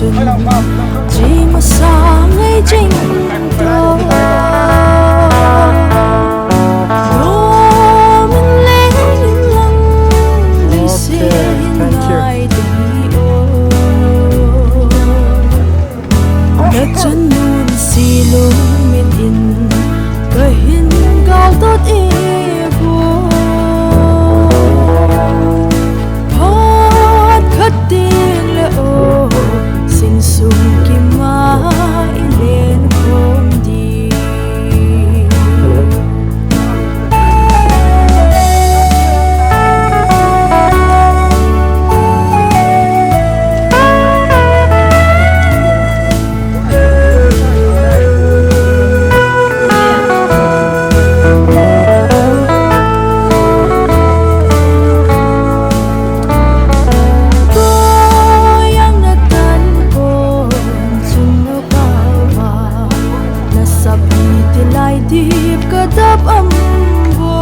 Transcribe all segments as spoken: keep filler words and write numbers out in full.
Chi masang ei ching to. Lo min leng in lang, leiset hin ngai ding o. Na chun nunsi lungmin in kahin galdot e vo. Phat khat ding le o, sing sung kima i len khom ding. Ko yang na tan ko, sung no ka va, na sap i ti lai dip ka dap am vo.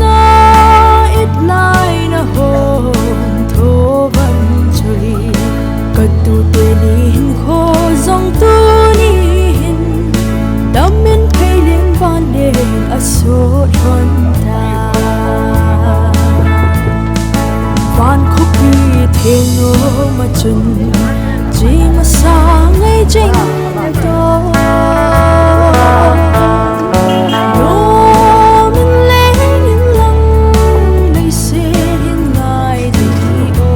Na it lai na hom tho van choi. Ka tute ni hin kho zong tuni hin, dam in phei len van len a sot hon ta. Van khopi theng no ma chun, chi masang ei ching to. Lo min leng in lang, leiset hin ngai ding o.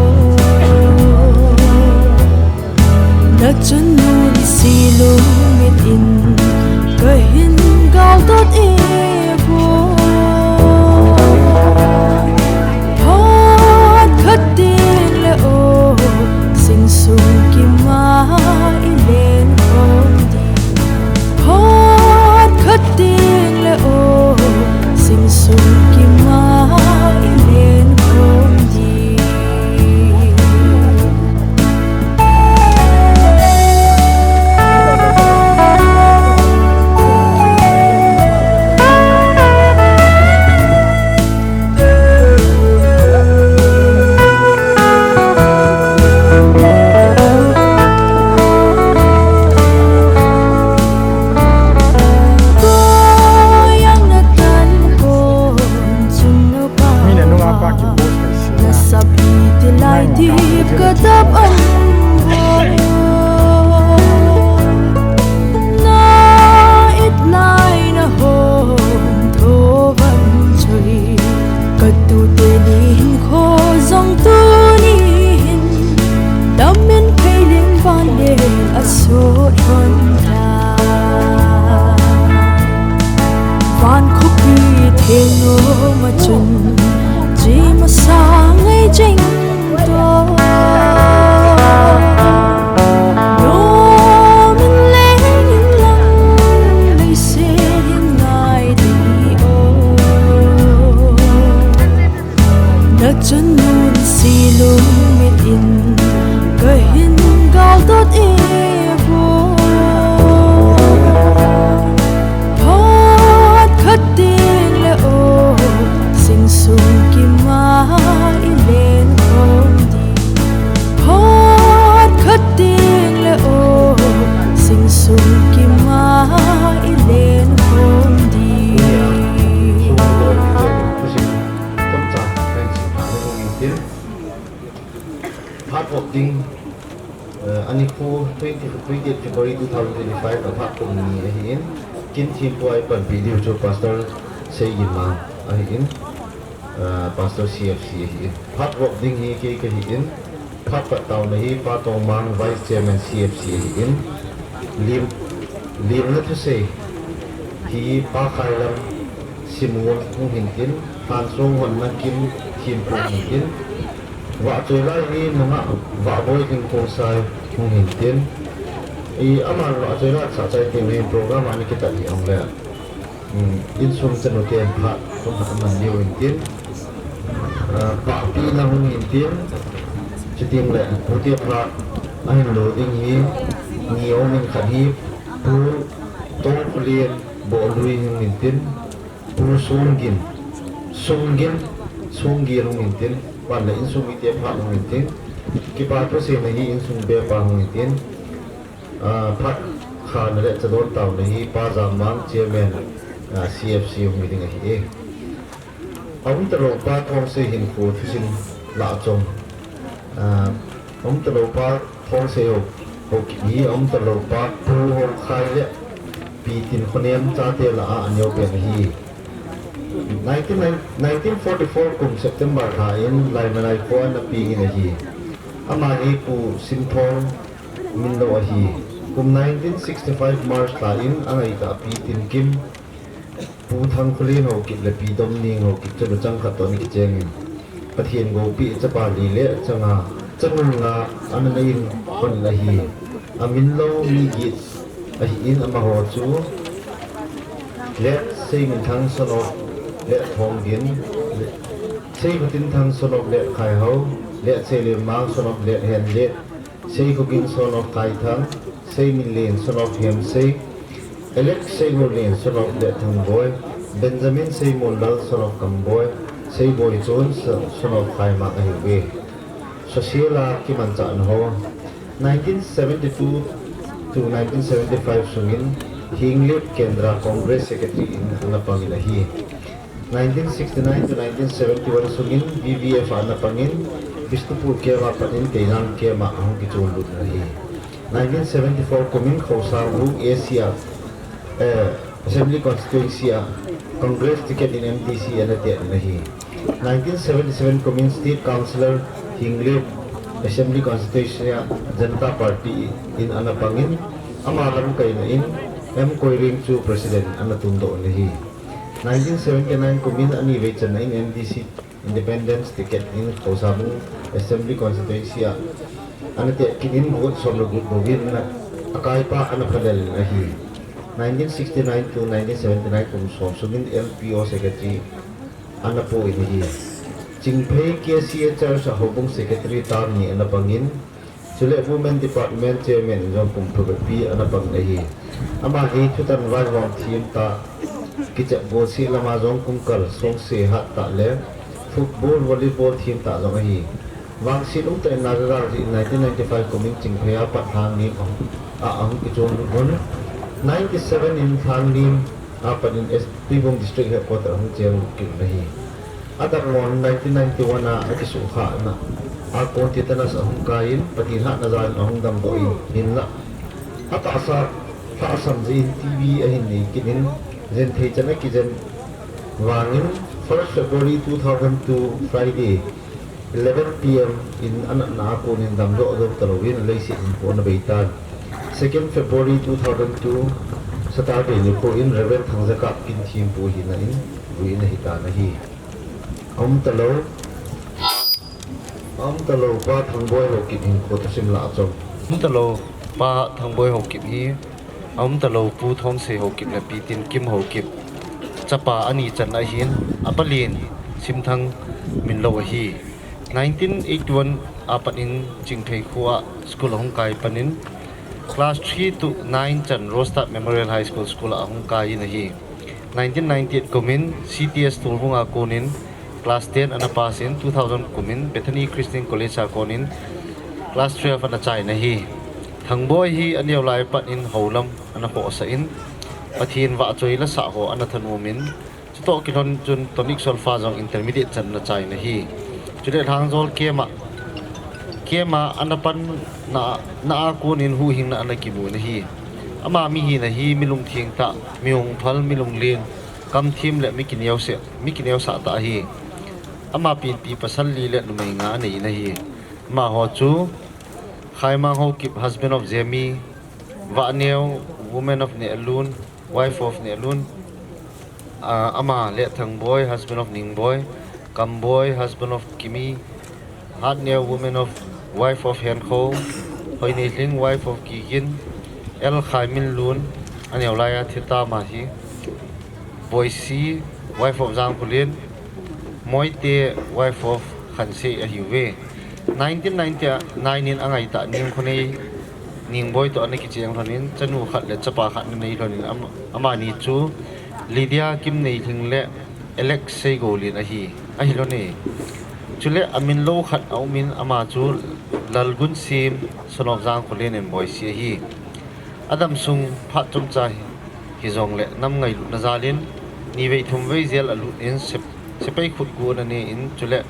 Na chun nunsi lungmin in kahin galdot e vo. Phat khat ding le o, sing sung kima i len khom ding. Phat khat ding le o, sing sung kima i len khom ding. Mina nunga pa ki post na sila. Nasap i ti lai dip ka dap am vo. Na it lai na hom tho van choi. Ka tute ni hin kho zong tuni hin, dam in phei len van len a sot hon ta. Van khopi theng no ma chun, chi masang ei ching to. Lo min leng in lang, leiset hin ngai ding o. Na chun nunsi lungmin in kahin galdot e vo. Phat khat ding le o, sing sung kima i len khom ding. Phat khat ding le o, sing sung kima i len khom ding. Phat vop ding, eh, anikho twenty, twenty-eight February two thousand twenty-five a phat kum ni ahin, kin thempu a i panpi diu chu Pastor Seigimang ahin, eh, Pastor C F C ahin. Phat vop ding hi kei kahin, phat pat taona hi Pa Tongmang, Vice Chairman C F C ahin, lim, limna thusei hi Pa Khailam Simon hung hintin, Hansong Honna Kim thempu hung hintin, Vahchoi lai hi nungah Vahboi Lhingkhongsai hung hintin. I aman Vahchoi lai sah chai teng le program a ana kitat hi ong le. Hmm, insung chanu te phat, kum phat aman diu hintin. Ah, pahpina hung hintin. Chuteng le, pute phat ahin lo ding hi, ni ong in khat hi, Pu Tongkhulen Bohlui hung hintin. Pu Sungin, Sungin, Sungin hung hintin, ban le insung mite phat hung hintin, Kipa thuseina hi insung bepa hung hitin, ah, phat khana le chadon taona hi Pa Jammang, Chairman, ah, C F C hung hi ding ahi e. Aumtalou Pa Thongsei hinkho thusim lah a chom. Ah, Aumtalou Pa Thongsei ho, ho kini, Aumtalou Pa Pu Hokhai le Pi Tinkhonem chate lah a aneo pen ahi. Nineteen, nineteen forty-four kum September lha in Laimanai kho a ana peng in ahi. Ama hi Pu Simthong Minlou ahi. Kum nineteen sixty-five March lha in angaitah Pi Tinkim, Pu Thangkholen Haokip le Pi Domning Haokip chu luchang khat toh ana kicheng in, Pathen gopi chapa li le changa, chanu nga ana nei in hon ahi. Amin lou mi git ahi in amaho chu Let Seiminthang son of Let Thongin, Let Seimatinthang son of Let Khaihao, Let Seilemang son of Let Henlet, Seikhogin son of Khaithang, Seiminlen son of Hemsei, Alex Seigolen son of Let Thangboi, Benjamin Seimonlal son of Kamboi, Seiboichon son of Khaimang ahiuve. Sosial a kimanchahna ho. Nineteen seventy-two to nineteen seventy-five sungin Henglep Kendra Congress Secretary in ana pangin ahi. Nineteen sixty-nine to nineteen seventy-one sungin V V F a ana pangin, Bishnupur camp a pat in Teilang camp a ahung kichonlut ahi. Nineteen seventy-four kumin Khosang Bung A C a, eh, Assembly Constituency a Congress ticket in M D C ana tet in ahi. Nineteen seventy-seven kumin State Councillor Henglep Assembly Constituency a Janata Party in ana pangin, ama lamkaina in M Koireng chu President ana tundoh in ahi. Nineteen seventy-nine kumin anivei channa in M D C Independence ticket in Khosang Bung Assembly Constituency a ana tet kit in vote som le gup bouvin ana, akaipa ana phalel in ahi. Nineteen sixty-nine to nineteen seventy-nine kum som sungin L P O Secretary ana po in ahi. Chingphei K C A Church a Houbung Secretary term ni ana pangin, chule Women Department Chairman in jong kum phabep pi ana pang in ahi. Ama hi thutan vaihom themtah, kichep bolse lama jong kum kal songse hattah le football, volleyball themtah jong ahi. Vangset umtah in Naga gal jeh in nineteen ninety-five kumin Chingphei a pat Lhangnem a, a, ahung kichonlut un, ninety-seven in Lhangnem a pat in S P Bung District Headquarter ahung chenglut kit in ahi. Adammo in nineteen ninety-one a akisuhkhahna a kon tetanus ahung kai in, Pathen hatna jal in ahung damdoh in, hinlah atahsa lhasam jeh in T B ahin nei kit in, jenthei chan akijen vangin, first February two thousand two Friday, eleven P M in anatna a konin damdoh jou talouvin leiset hinkho ana beitan. Second February two thousand two Saturday nikho in Reverend Thangjakap Kinthempu hina in lui in ahitan ahi. Aumtalou, Aumtalou Pa Thangboi Haokip hinkho thusim lah a chom. Aumtalou Pa Thangboi Haokip hi, Aumtalou Pu Thongsei Haokip le Pi Tinkim Haokip chapa ani channa ahin, apalen Simthang Minlou ahi. Nineteen eighty-one a pat in Chingphei kho a school ahung kai pan in, class three to nine chan Rostad Memorial High School school a ahung kai in ahi. Nineteen ninety-eight kumin C T S Tolbung a konin class ten ana pass in, two thousand kumin Bethany Christian College a konin class twelve ana chai in ahi. Thangboi hi aneo lai pat in hou lam ana khohsah in, Pathen vahchoi lasah ho ana thanom in, chutoh kilhon chun tonic solfa jong intermediate chan ana chai in ahi. Chule Lhangjol camp a, camp a ana pan na, na a konin huhhingna ana kimu in ahi. Ama mihina hi mi lungtheng tah, mi hungphal, mi lunglen, kamthem le mi kineosah, mi kineosah tah ahi. Ama penpi pasal li le numei nga anei in ahi. Amaho chu Khaimang Haokip, husband of Jemi, Vahneo, woman of Nehlun, wife of Nehlun, ah, ama le Thangboi, husband of Ningboi, Kamboi, husband of Kimi, Hatneo, woman of, wife of Henkho, Hoineihling, wife of Kigin, L Khaiminlun, aneo laiya thita ama hi, Boisi, wife of Jangkholin, Moite, wife of Khansei ahiuve. Nineteen ninety-nine in angaitah Ningkhonei, Ningboi toh ana kicheng lhonin, chanu khat le chapa khat ana nei lhonin, am-, amani chu Lydia Kimneihling le Alex Seigolin ahi, ahi lhon e. Chule aminlou khat aumin, ama chu Lalgunsim, son of Jangkholen in boise ahi. Adam sung phat chomcha hi, hijongle nam ngailutna jalin, nivei thumvei jail alut in sep-, sepai khut gu ana nei in chule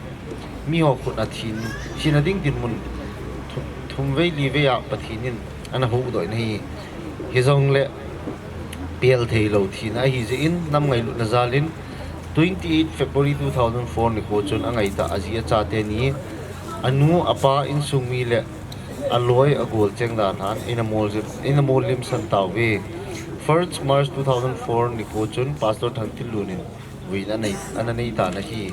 miho khut a thin, thina ding dinmun thum, thumvei livei a Pathen in ana huhdoh in ahi. Hijongle pel theilou thina ahi jeh in nam ngailutna jalin twenty eight February two thousand four nikho chun angaitah aji achate ni, anu, apa, insung mi le aloi agol cheng dan han eina mol, eina mol limsan tauve. First March two thousand four nikho chun Pastor Thangthillun in vuina nei, ana nei tan ahi.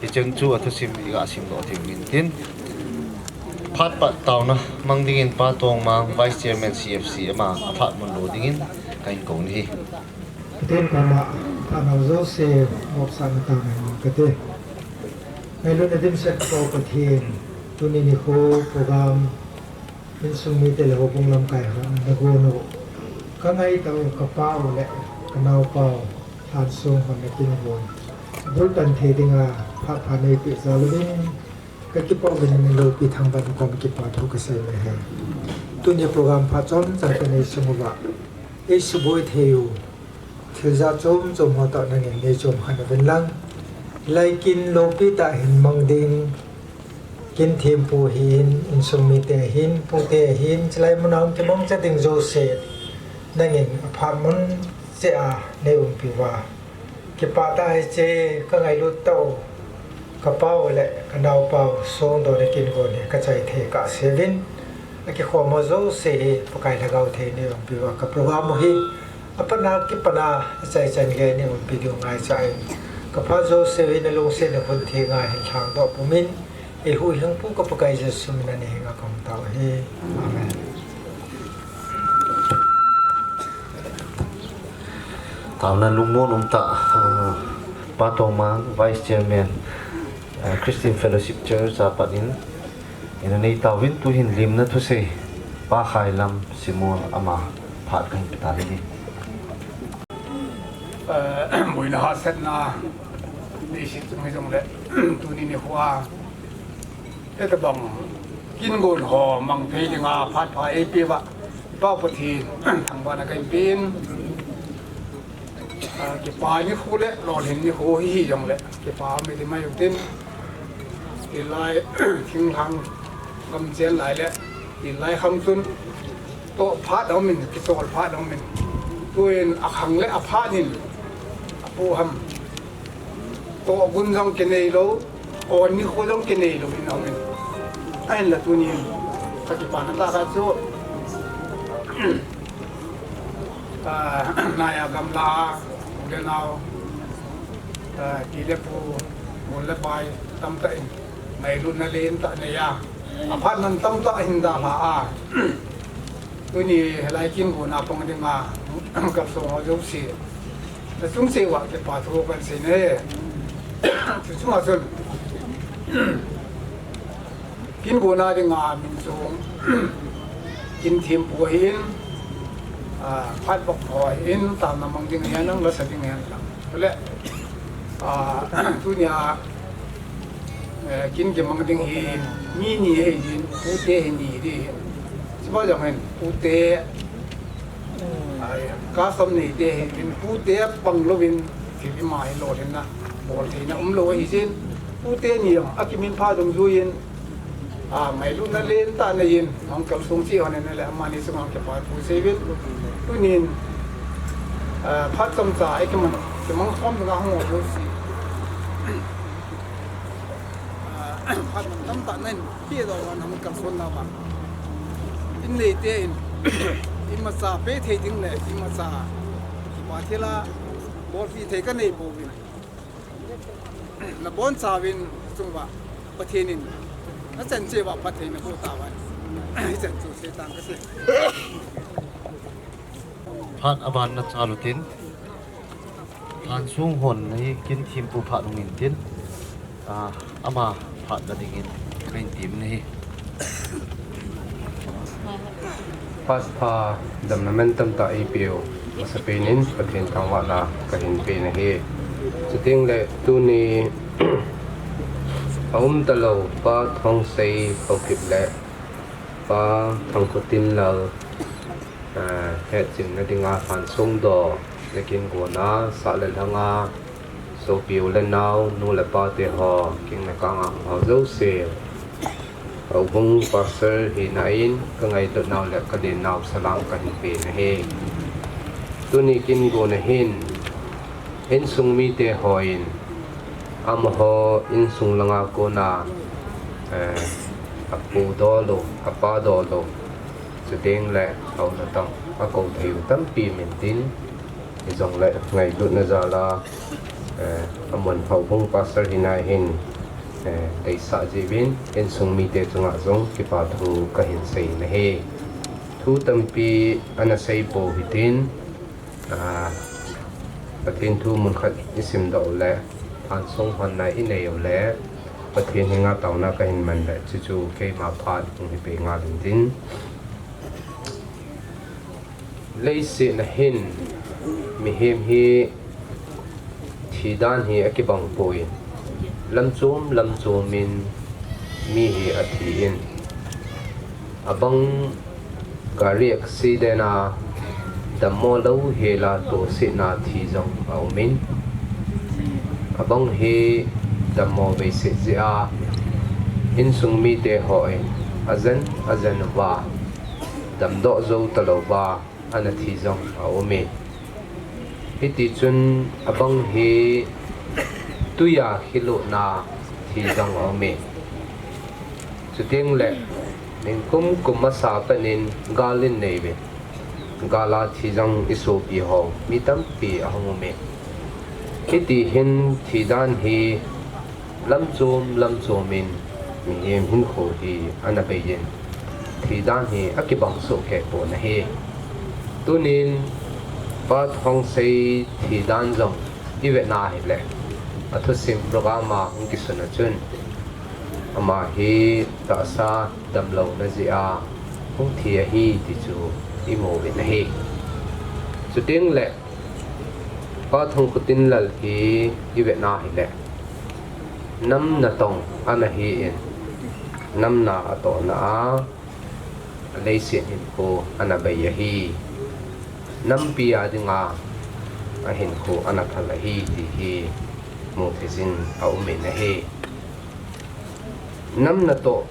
Hicheng chu athusim iga simdoh thei u hintin. Phat phat taona mang dingin Pa Tongmang, Vice Chairman C F C ama aphat mun lo dingin kahin kou nahi. Pathen koma phatnau jouse nopsahna taona mang kate. Ngailutna dimset Pa Pathen, tuni nikho program insung mite le houbung lamkai hon nagon u, kangaitah u kapau le kanaopau Lhansong hon nakingon, abul tan thei dinga phat pha neipeh jal uvin kakipah uvin, naloupi thangvah na kom kipa thu kasei uve. Tuni program phat chomcha kanei sung uva eisuboi thei u thil jat chom chom ho toh nangin neichom khen uvin lang. Hilai kin loupi tah hin mang ding, kin thempu hin, insung mite hin, pute hin, chulai muna hung kimangcha ding jouse nangin aphat mun cheh a neiumpi uva kipah tah hiche, kangailut tah u kapau le kanaopau Songdoh nakingon hi kachai thei kahseuvin, akikhom ho jouse hi Pakai Lhagao thei neiumpi uva ka program u hi apatna kipana achaichan gei neiumpi diu ngaichan, kaphat jouse hi nalungsetna khun thenga hin lhangdoh pumin, eihuhhingpu ka Pakai Jesu mina nahenga kahung tao ahi. Amen. Taona lungmon umtah, ah, Pa Tongmang, Vice Chairman, ah, Christian Fellowship Church a pat in, ina nei tauvin tuhin limna thusei, Pa Khailam Simon ama phat kahin pe tading ahi. Eh, boina hahsatna neiset chung hijongle, tuni nikho a hitobang kin gon ho mang thei dinga phat pha eipeh uva Pa Pathen thangvahna kahin pen. Ah, kipa nikho le lolhin nikho hi hijongle kipa um ding mai utin, hilai thinglhang gamchen lai le hilai khang chun toh phat aumin, kitol phat aumin, tuin akhang le aphat in apu ham tohgon jong kinei lou, on nikho jong kinei louvin aumin. Ahinla tunin kakipana tah khat chu, ah, naiya gamla u le nao, ah, pi le pu, gol le pai tamtah in ngailutna lentah neiya, aphatna tamtah ahin dalha a, tuni hilai kin gonna pang dinga kalsong ho jouse nachung cheh uva kipa thu kahin sei e. Chuchunga chun kin gonna dinga min chu kin thempu ahin, ah, phat bok ho ahin, taona mang ding ahin, nang lasa ding ahin lang. Chule, ah, tunia, eh, kin kimang ding hi mi ni ahin, pute hi ni ding ahin. Chuba jong hin pute, ah, custom neite hin pute pang louvin thil ima hi lolhinna bol theina umlou ahi jeh in, pute ni jong akiminpha dungjuiyin, ah, ngailutna lentah neiyin hung kalsong cheh hon in le amani chunga kipa thu seiyuvin, tunin, ah, phat chomcha ei kimang, kimang khom dinga hung u jouse, ah, phat tamtah nahin pedoh uva hung kalson nauva, in neite in imacha pe thei ding le imacha kipa thila bolpeh thei kanei pouvin, nabonchauvin chunguva Pathen in nachan cheh uva phatthei naboh tauva, hichan chu seitan kasei. Phat aban nachal utin, Lhansong hon nahi kin thempu phat hung intin, ah, ama phatna dingin kahin temin ahi. Phat pha, damna mantamtah eipeu masapen in Pathen thangvahna kahin pen ahi. Chutengle tuni aumtalou Pa Thongsei Haokip le Pa Thangkhotinlal, eh, hetchenna dinga lhan songdoh, nakin gona, sah le lhanga, sopi u le nao, nu le pa te ho, king le kanga hung ho jouse. Houbung pastor hina in, ka ngailutnau le ka lennau salam kahin pe nahi. Tuni kin gona hin, insung mite hon, amaho insung langa kona, eh, apu doh lou, apa doh lou, chuteng le auna tang akou thei u tampi um intin, hijongle ngailutna jal a, eh, amun houbung pastor hina hin, eh, deisah jeh uvin, insung mite chunga jong kipa thu kahin sei nahi. Thu tampi ana sei pou hitin, ah, Pathen thu mun khat i simdoh u le, lhan song honna i nei u le, Pathen henga taona kahin man le, chuchu keima phat hung hi peh ngal intin. Leiset a hin, mihem hi thi dan hi akibang poi. Lamchom lamchom in mi hi athi in, abang gari accident a dammo lou hel a tohsetna thi jong aum in, abang hi dammo veise jeh a insung mite hon ajen ajen uva, damdoh jou talou va ana thi jong aum e. Hitichun abang hi tuia khilutna thi jong aum e. Chuteng le, ningkum kum masa pen in gal in nei uvin, gal a thi jong i sopi ho mi tampi ahung um e. Hiti hin thi dan hi lamchom lamchom in mihem hinkho hi ana bei in, thi dan hi akibang soh kei pon ahi. Tunin Pa Thongsei thi dan jong i vetna hile, athusim program a hung kisun a chun, ama hi tahsa damlouna jeh a hung thi ahi ti chu i mu uvin ahi. Chuteng le, Pa Thangkhotinlal hi i vetna hile, nam natong ana hi in, nam na atohna a, aleiset hinkho ana bei ahi. Nampi a dinga ahinkho ana phal ahi ti hi mu thei jin aum in ahi. Nam natoh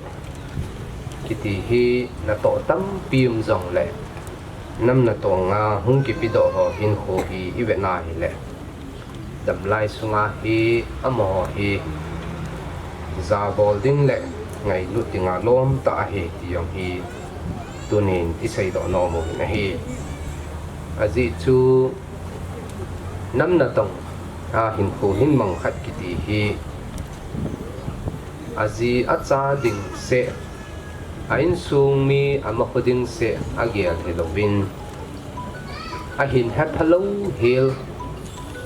kiti hi natoh tampi um jongle, nam natong a hung kipedoh ho hinkho hi i vetna hile, damlai sunga hi amaho hi jabol ding le ngailut dinga lom tah ahi ti jong hi tunin i seidoh nom uvin ahi. Ajeh chu nam natong a hinkho hin mang khat kiti hi aji acha ding seh, a insung mi ama kho ding seh agel hilouvin, ahin hepha lou hel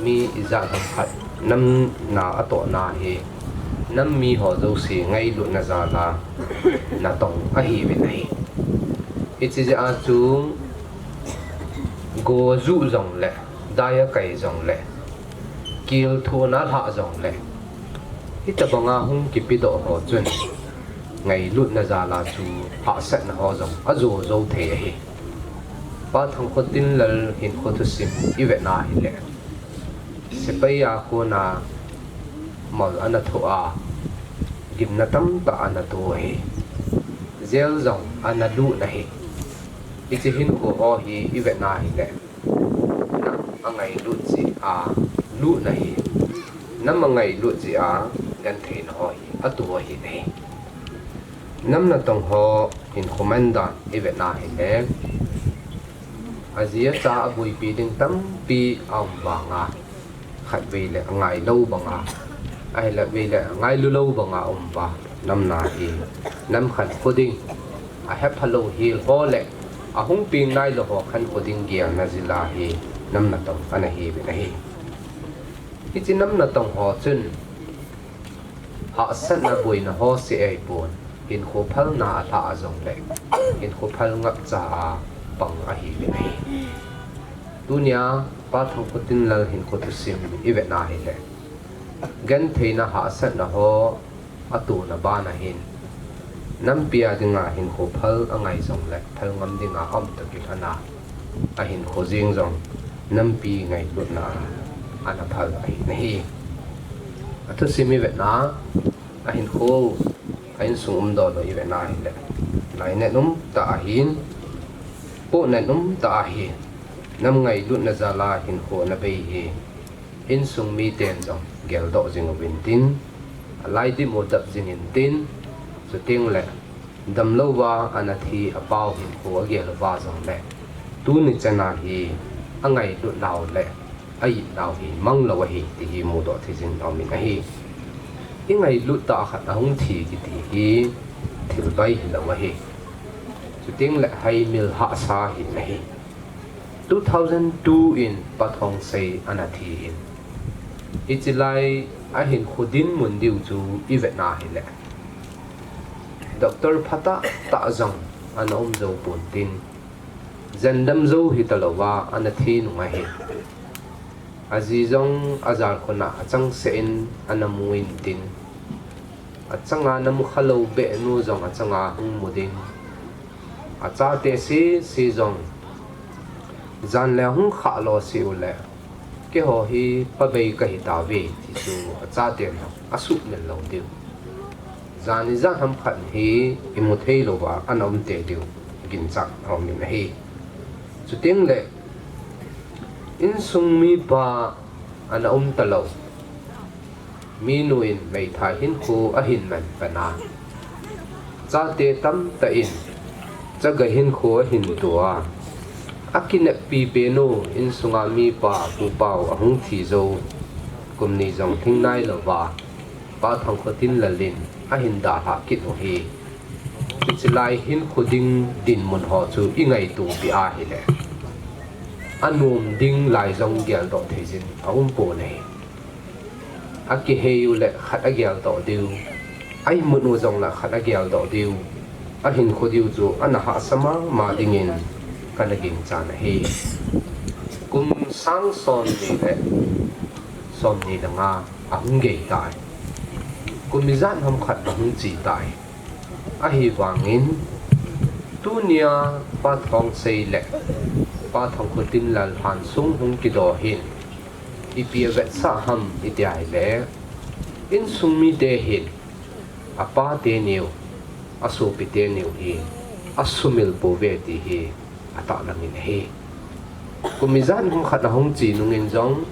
mi ijat ham khat nam na atohna hi nam mi ho jouse ngailutna jal a natong ahiuvin ahi. Hiche jeh a chu go ju jongle, dai akai jongle, kel thona lhah jongle, hitobanga hung kipedoh ho chun ngailutna jal a chu hahsatna ho jong ajo jou thei ahi. Pa Thangkhotinlal hinkho thusim i vetna hile, sepai a kona mol ana thoh a, gimna tamtah ana to ahi. Jail jong ana lut ahi. Hiche hinkho ho hi i vetna hile, nam angailut jeh a lut ahi. Nam angailut jeh a gentheina ho hi ato ahi. Nam natong ho hinkho man dan i vetna hile, aji acha aboipi ding tampi aum vanga, khatvei le angailou banga, ahile vei le angailu lou banga um uva, nam na hi nam khankho ding, ahepha lou hel ho le ahung peng nailou ho khankho ding gelna jal a hi nam natong ana hiuvin ahi. Hiche nam natong ho chun hahsatna boina ho seh ahipon, hinkho phalna alhah a jongle, hinkho phal ngapcha a pang ahiuvin ahi. Tunia Pa Thangkhotinlal hinkho thusim i vetna hile, gentheina hahsatna ho atona bana hin, Nampi a dinga hinkho phal angai jongle phal ngam dinga aum toh kilhona, ahinkho jeng jong nampi ngailutna a ana phal ahi nahi. Athusim ivetna, ahinkho, a insung umdoh lou ivetna hile, lainat umtah ahin, pohnat umtah ahi. Nam ngailutna jal a hinkho ana bei hi insung miten jong geldoh jing uvin tin, alai dim u dap jing intin, chutengle damlouva ana thi apau hinkho agel uva jongle, tuni chana hi angailut nau le a-it nau hi manglou ahi ti hi mudoh theijin aumin ahi. Ingailut tah khat ahung thi kiti hi thil bai hilou ahi. Chutengle haimil hahsa hi ahi. Two thousand two in Pa Thongsei ana thi in, hiche lai ahinkho dinmun diu chu ivetna hile, Doctor phatah tah jong ana um jou pontin, jandam jou hitalouva ana thi nung ahi. Aji jong ajal khuna achangseh in ana mu intin, achanga namu khalou behnu jong achanga hung mu ding, achate sese jong jan le hung khah loseh ule, keiho hi pabei kahitauve ti chu achaten asuhmil lou diu, jan ijat ham khat hi imu theilouva ana umte diu ginchat aumin ahi. Chutengle insung mipa ana um talou, minu in meithai hinkho ahin man pan a, chate tamtah in chaga hinkho ahin to a, akineppi penu insunga mipa pupau ahung thi jou, kum ni jong lhing nailouva Pa Thangkhotinlal in ahin dalhah kit u hi, hiche lai hinkho ding dinmun ho chu ingaitopeh ahile, anom ding lai jong geldoh theijin aumpon ahi. Akihei ule khat ageldoh diu, a-imut u jongle khat ageldoh diu, ahinkho diu chu ana hahsa mama dingin kana ginchat ahi. Kum sang somni le somni le nga ahung gei tai. Kum ijat ham khat ahung che tai. Ahivangin, tunia Pa Thongsei le Pa Thangkhotinlal lhansung hung kidoh hin, ipi avetsah ham iti ahile, insung mite hin apate niu, asopite niu hi asumil pouve ti hi atahlang in ahi. Kum ijat ham khat ahung che nungin jong,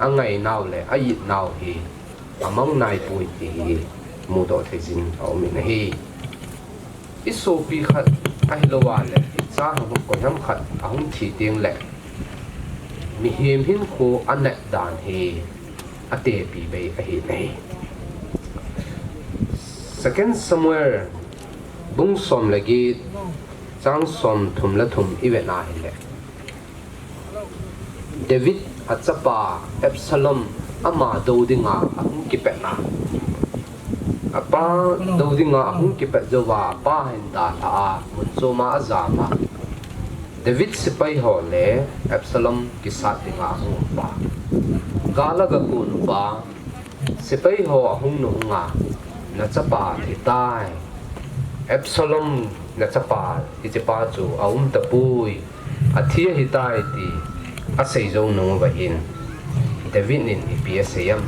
angainau le a-itnau hi amang naipoi ti hi mudoh theijin aumin ahi. Isopi khat ahilouva le icha ham koi ham khat ahung thi tengle, mihem hinkho anat dan hi atepi bei ahi nahi. Second Samuel bung som le get, chang somthum le thum ivetna hile, David achapa Absalom ama dou dinga ahung kipatna, apa dou dinga ahung kipat jouva apa hin dalhah a, mun choma ajam a, David sepai ho le Absalom kisat dinga ahung uva, gal aga kon uva, sepai ho ahung nunga, nachapa athi tai, Absalom nachapa hichepa chu aum tapoi, athi ahitai ti asei jou nung uva hin, David in ipi asei em,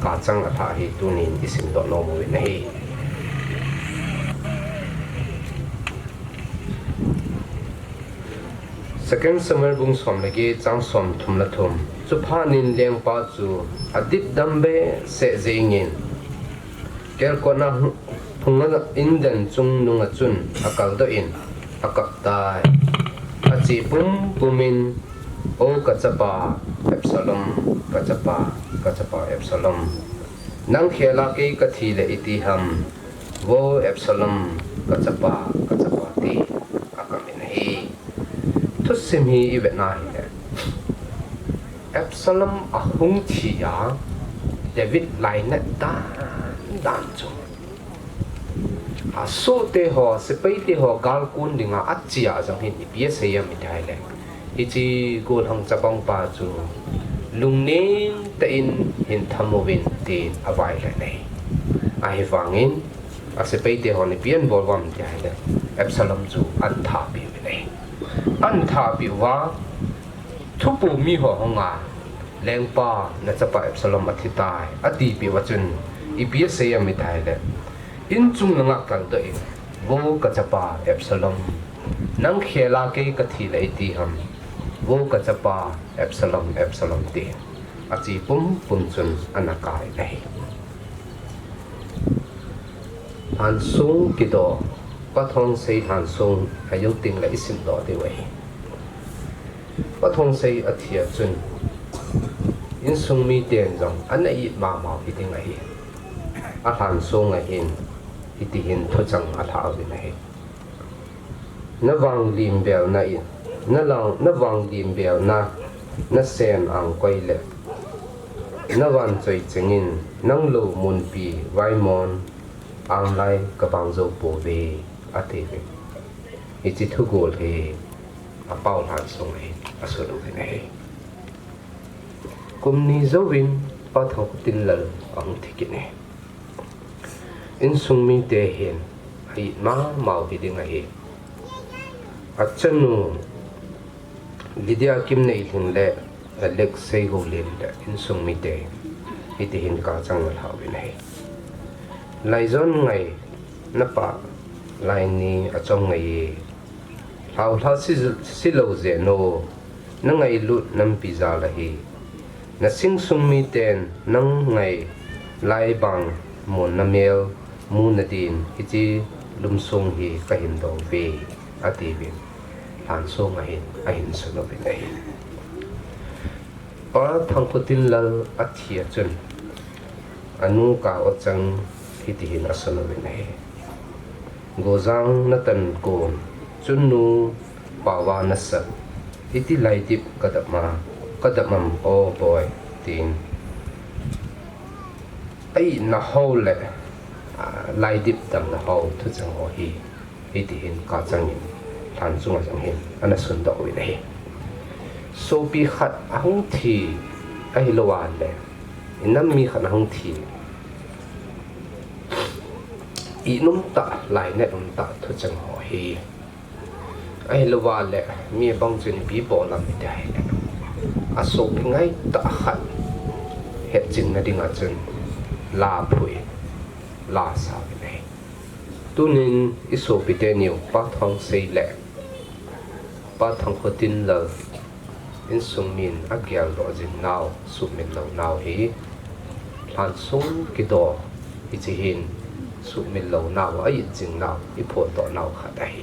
kachang athah hi tunin isimdoh nom uvin ahi. Second Samuel bung som le get, chang somthum le thum. Chuphat in lengpa chu adipdam behseh jengin, kelkotna phunga indan chungnunga chun akaldoh in akap tai. Ache pumpum in, O kachapa Absalom, kachapa, kachapa Absalom, nang khela kei kathi le iti ham, Vo Absalom, kachapa, kachapa, ti akap in ahi. Thusim hi ivetna hile, Absalom ahung thi a, David lainat dan dan chu, asohte ho, sepaite ho gal kon dinga ache a jong hin ipi asei em iti ahile, hiche golhang chapangpa chu lungnem tah in hin tham uvin tin availet ahi. Ahivangin, Asepaite hon ipi abol uvem tia ahile, Absalom chu ahin thapeh uvin ahi. Ahin thapeh uva, thupu mi ho ahunga, "Lengpa, nachapa Absalom athitai," atipeh uva chun, ipi asei em tia ahile, inchung langa kaldoh in, "Vo kachapa Absalom, nang khel a kei kathi le iti ham? Vo kachapa Absalom, Absalom," tin ache pumpum chun ana kap in ahi. Lhansong kidoh, Pa Thongsei lhansong ajou tengle isimdoh diu ahi. Pa Thongsei athi a chun, insung miten jong ana it mama u hiding ahi. Alhansong a hin, hitihin thucheng alha uvin ahi. Navang limbelna in, nalang, navang limbelna, nasen angkoi le, navanchoi chengin, nang lou munpi vaimon anglai kabang jou pouve, atiuvin. Hiche thugol hi, apao lhansong hi, asun uvin ahi. Kum ni jouvin Pa Thangkhotinlal ahung thi kit in ahi. Insung mite hin a-it mama u hiding ahi. Achanu Lydia Kimneilhing le Alex Seigoulen le insung mite hitihin kachang alha uvin ahi. Laijon ngai napa lai ni achom ngai e. Lhaolha si, silou jeh no, nangailut nampi jal ahi. Nasingsung miten nang ngai lai bang mun namel muna din hiche lumsong hi kahin dou ve, atiuvin. Lhansong a hin, ahin sun uvin ahi. Pa Thangkhotinlal athi a chun, anu Ka Ochang hitihin asun uvin ahi. Gojang natan kon, chunnu paova nasat, iti laidip kadam a, kadam am o boi, tin. A-itna ho le, a, laidip damna ho, thucheng ho hi, hitihin kachang in, lhansong a jong hin, ana sundoh uvin ahi. Sopi khat ahung thi, ahilou le, inam mi khat ahung thi, it um tah, lainat um tah, thucheng ho hi. Ahilou le, mi bang chun ipi bol uvem tia ahile, asopi ngaitah khat hetchenna dinga chun, la phui, la sa uvin ahi. Tunin isopi teniu, Pa Thongsei le Pa Thangkhotinlal insung min ageldoh jing nau, suhmil lou nau hi, lhansong kidoh hiche hin suhmil lou nau, a-it jing nau, iphondoh nau khat ahi.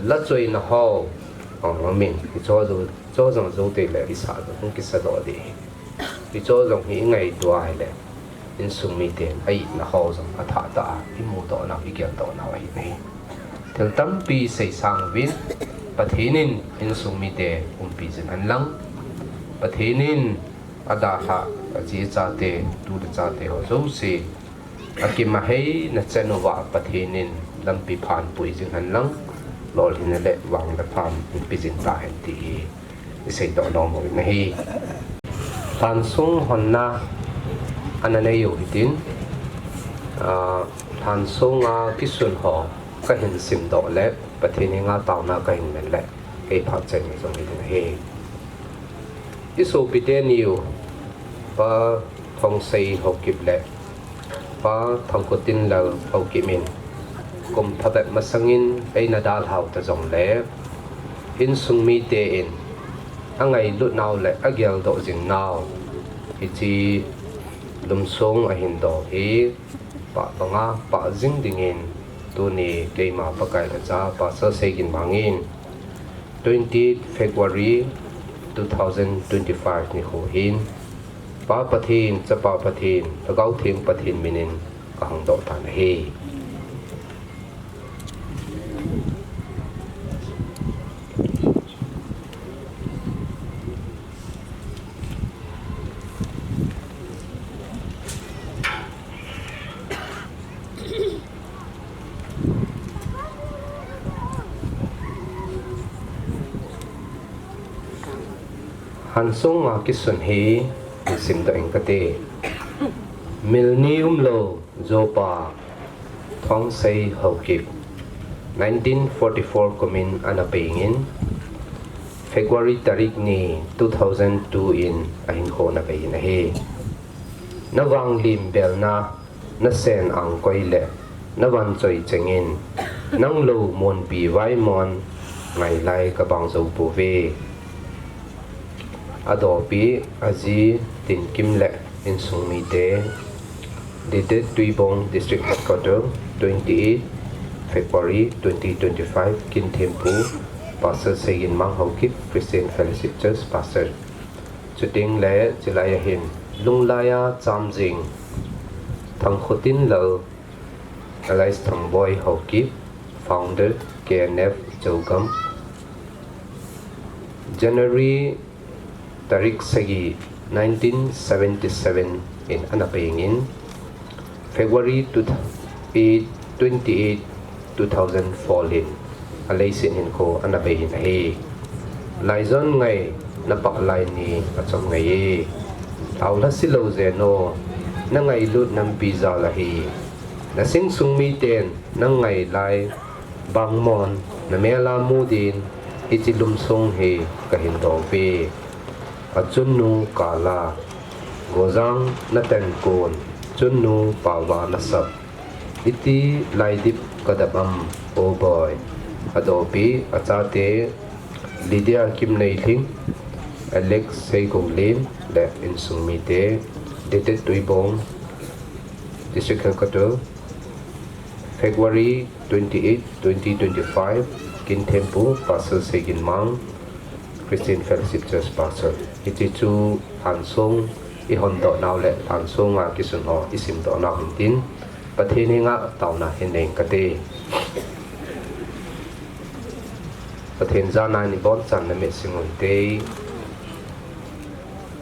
Lachoina ho, ong, min, hicho jou, hicho jong jou teng le, isa jou, hung kisa doh ding ahi. Hicho jong hi ingaito a ahile, insung miten a-itna ho jong athah tah a, imudoh nau, igeldoh nau ahi nahi. Thil tampi seisang uvin, Pathen in insung mite umpi jing hen lang, Pathen in adalhah, aji achate, atu le chate ho jouse, akim ahei na chan uva Pathen in lampi phan pui jing hen lang, lolhinna le vang le pham umpi jing tahen ti hi iseidoh nom u ahi. Lhansong honna ana nei u hitin, ah, lhansong a kisun ho kahin simdoh le, Pathen henga taona kahin nei le, kei phat chai jong hiding ahi. Isopi teniu, Pa Thongsei Haokip le Pa Thangkhotinlal Haokip in, kum phabep masangin eina dalhau ta jongle, insung mite in angailut nau le ageldoh jing nau, hiche lumsong ahin dou hi, pah banga pah jing dingin, tuni keima Pakai lhacha Pastor Seiginmang in, twenty February two thousand twenty-five nikho hin, Pa Pathen, Chapa Pathen, Lhagao Theng Pathen minin kahung doh tan ahi. Lhansong a kisun hi, isimdoh ing kate. Mil ni umlou, jopa, Thongsei Haokip, nineteen forty-four kumin ana pengin, February tarik ni two thousand two in ahinkho ana pengin ahi. Navang lim belna, nasen angkoi le navan choi chengin, nang lou monpi vaimon ngailai kabang jou pouve. Adopi, aji Tinkim le insung mite. Dated Tuibong District Headquarter, twenty-eight February twenty twenty-five, Kinthempu, Pastor Seiginmang Haokip, Christian Fellowship Church Pastor. Chuteng le chulai ahin, Lunglai a Chamjing, Thangkhotinlal, alias Thangboi Haokip, Founder, K N F Zogam. January tarik sagi, nineteen seventy-seven in ana pengin, February two, eight, twenty-eight, two thousand four in aleiset hinkho ana bei in ahi. Laijon ngai napah lai ni achom ngai e. Aulha silou jeno, nangailut nampi jal ahi. Nasing sung miten nang ngailai bangmon namel a mu din hiche lumsong hi kahin dong uve. Achunnu Kala, Gojang Natenkon, Chunnu Paova Nasap, iti laidip kadap am, oh boy. Adopi, achate Lydia Kimneilhing, Alex Seigonglen le insung mite. Dated Tuibong District Headquarter, February twenty-eight, twenty twenty-five, Kinthempu, Pastor Seiginmang, Christian Fellowship Church Pastor. Hiche chu lhansong ihondoh nau le lhansong a kisun ho isimdoh nau hintin, Pathen henga taona hin nei kate. Pathen jana ni bonchan namin sing unte.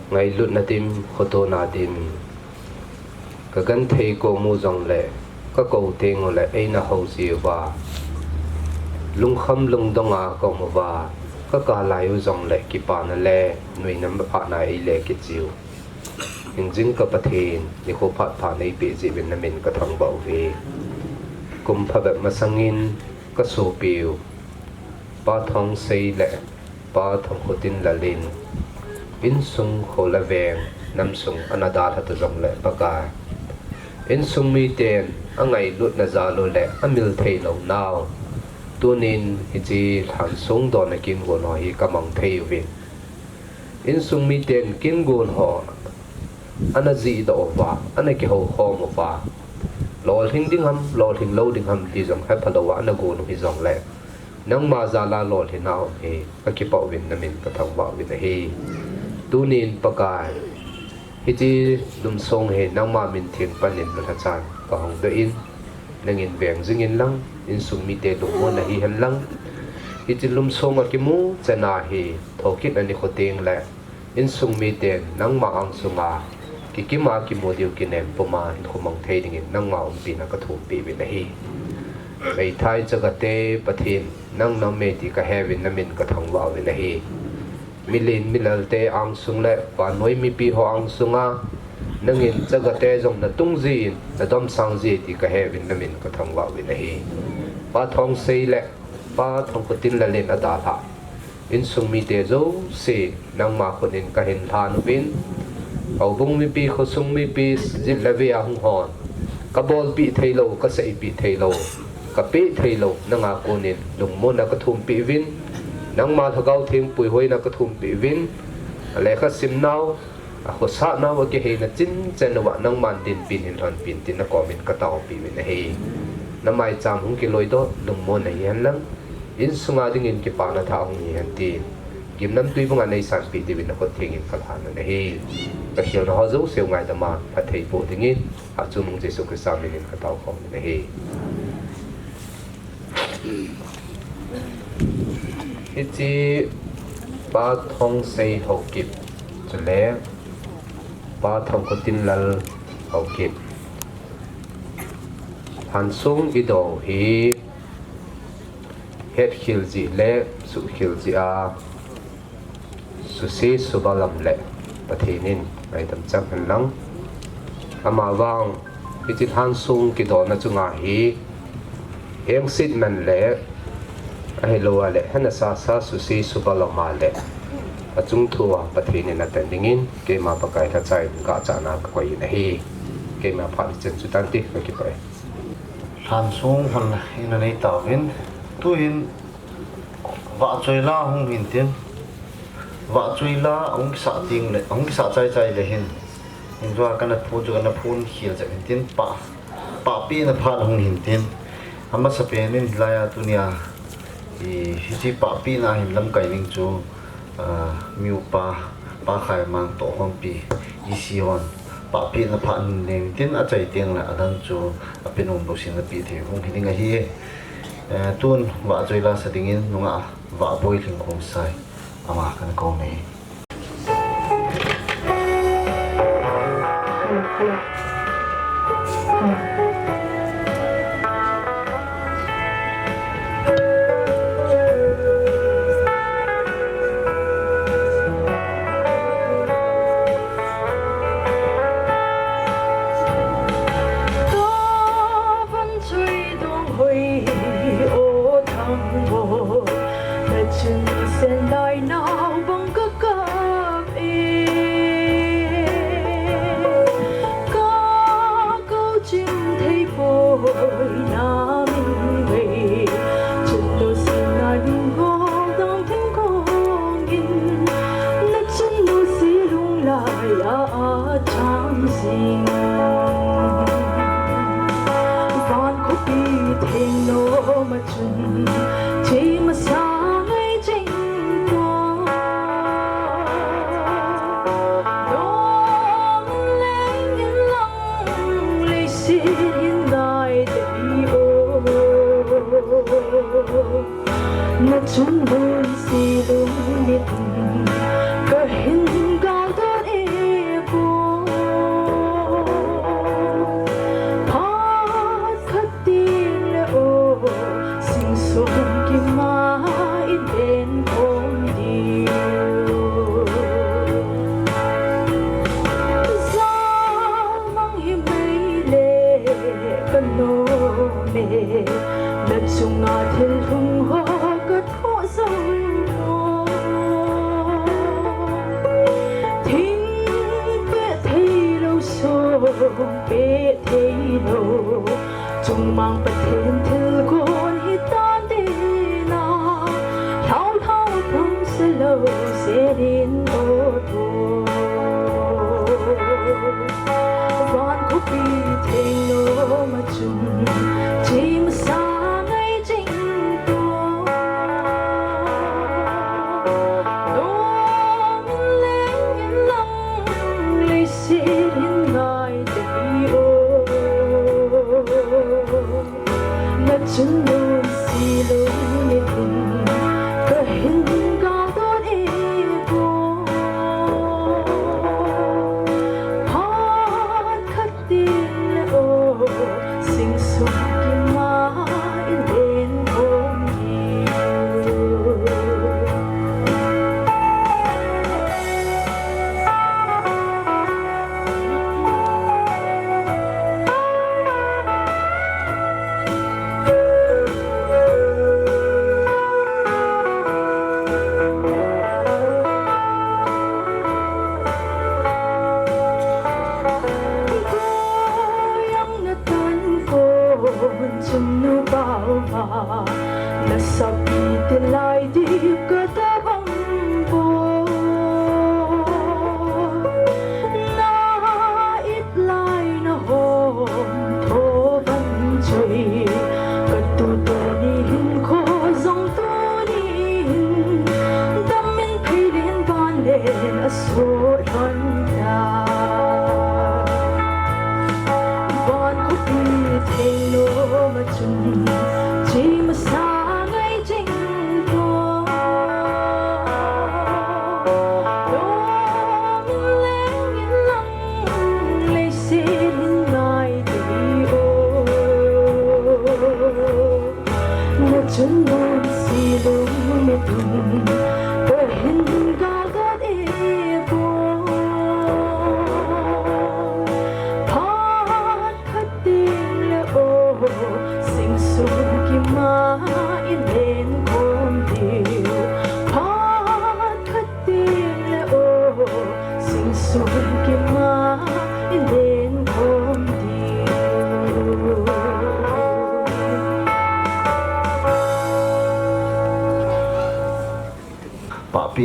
Ngailutna dim, khotona dim. Kagenthei kamu jongle, kakou teng ule eina hou jiuva, lungkham lungdonga kaum uva, kakalai u jongle kipana le nuinam phatna eile kichiu. Hingjing ka Pathen, nikho phat pha neipeh jeh uvin namin kathangvah uve. Kum phabep masangin kasopiu Pa Thongsei le Pa Thangkhotinlal in insung, kho le veng, namsung ana dalha ta jongle Pakai, insung miten angailutna jal u le amil theilou nau, tunin hiche lhansong dona kingon ho hi kamang thei uvin, insung miten kingon ho ana jihdoh uva, ana kihoukhom uva, lolhing ding ham, lolhing lou ding ham ti jong hepha louva ana gon u hijongle, nangma jala lolhinna um hi kakipah uvin namin kathangvah uvin ahi. Tunin Pakai, hiche lumsong hi nangma min theng panin nalhachan kahongdoh in, nangin veng jingin lang, insung mite lungmonna hihen lang, hiche lumsong a kimu chana hi thokit a nikho tengle insung miten nangma angsunga kikima kimu diu kinem puma hinkho mang thei dingin nangma umpina kathumpeh uvin ahi. Meithai chagate Pathen, nang naum e ti kaheuvin namin kathangvah uvin ahi. Milen milalte angsung le vannoi mipi ho angsunga nangin chagate jong natung jin, nadomsang ji ti kaheuvin namin kathangvah uvin ahi. Pa Thongsei le Pa Thangkhotinlal in adalhah insung mite jouse nangma khut in kahin lhan uvin, houbung mipi, khosung mipi, jit le vei a hung hon, kabolpeh theilou, kaseipeh theilou, kapeh theilou, nanga konin lungmonna kathumpeh uvin, nangma Lhagao Theng puihoina kathumpeh uvin, alekha simnau, akhosahnau, akiheina chinchan uva nangman dinpin hin lhonpin tin nakomin kataopeh uvin ahi. Namaicham hung kiloidoh lungmonna hihen lang, insunga dingin kipana tha hung hihen tin, gimnamtui banga neisanpeh diuvin nakhut thengin kalhan un ahi. Kakhelna ho jouseu ngaidama phatthei boh dingin, Achungnung Jesu Christa minin kataokhom in ahi. Hiche Pa Thongsei Haokip, chule Pa Thangkhotinlal Haokip, lhansong idoh hi hetkhel jeh le suhkhel jeh a suse subalam le Pathen in ngaidam chang hen lang. Amavang hiche lhansong kidohna chunga hi Hengset man le, ahilou a le, hena sasa susi suba lama le, achung thua Pathen in atan dingin, keima Pakai lhacha in gachana kakoi in ahi. Keima phat chen chu tante, kakipah e. Lhansong hon ina nei tauvin, tuhin vahchoi la hung hintin, vahchoi la hung kisah ting le, hung kisah chai chai le hin, hung jua kana phu chu kana phun khel jep hintin, pa, pahpehna phat hung hintin. Amasapen in hilai a tunia, i, hiche pahpehna hin lamkai ning chu, a, mi upa, Pa Khaimang toh hon pi, i si hon, pahpehna phat hin nei tin achai teng le adang chu apenom lou sin api thei hung hi ding ahi. Eh, tun vahchoi la sa dingin nungah Vahboi Lhingkhomsai ama kana kou nei. Ka van choi dong hoi o Thangboi, na chun sen dai nau bang ka kap e. Ka kou chim thei poi na min vei, chun lou si na ding gol dong thing kong in, na chun lou si lunglai a a chang jing. Van khopi theng nom a chun, che masa ngai jing tua. Dong leng in lang, leiset in ngai te o. Na chun lou si lungmit, ka hin gal dot e po. Phat khat tin le o, sing sung kima in den khom diu. Jal mang hi mei le ka nom e, na chunga thil hung ho ka thoh jong mo. Thing peh thei lou, song peh thei lou, chungmang Pathen thilgon hi tante na, lhau lhau pum sa lou, se din o tho. Van khopi theng nom a chun, che masa ngai jing tua. Dong in leng in lang, leiset in ngai te o. Na chun lou si lungmit in, ka hin gal dot e po.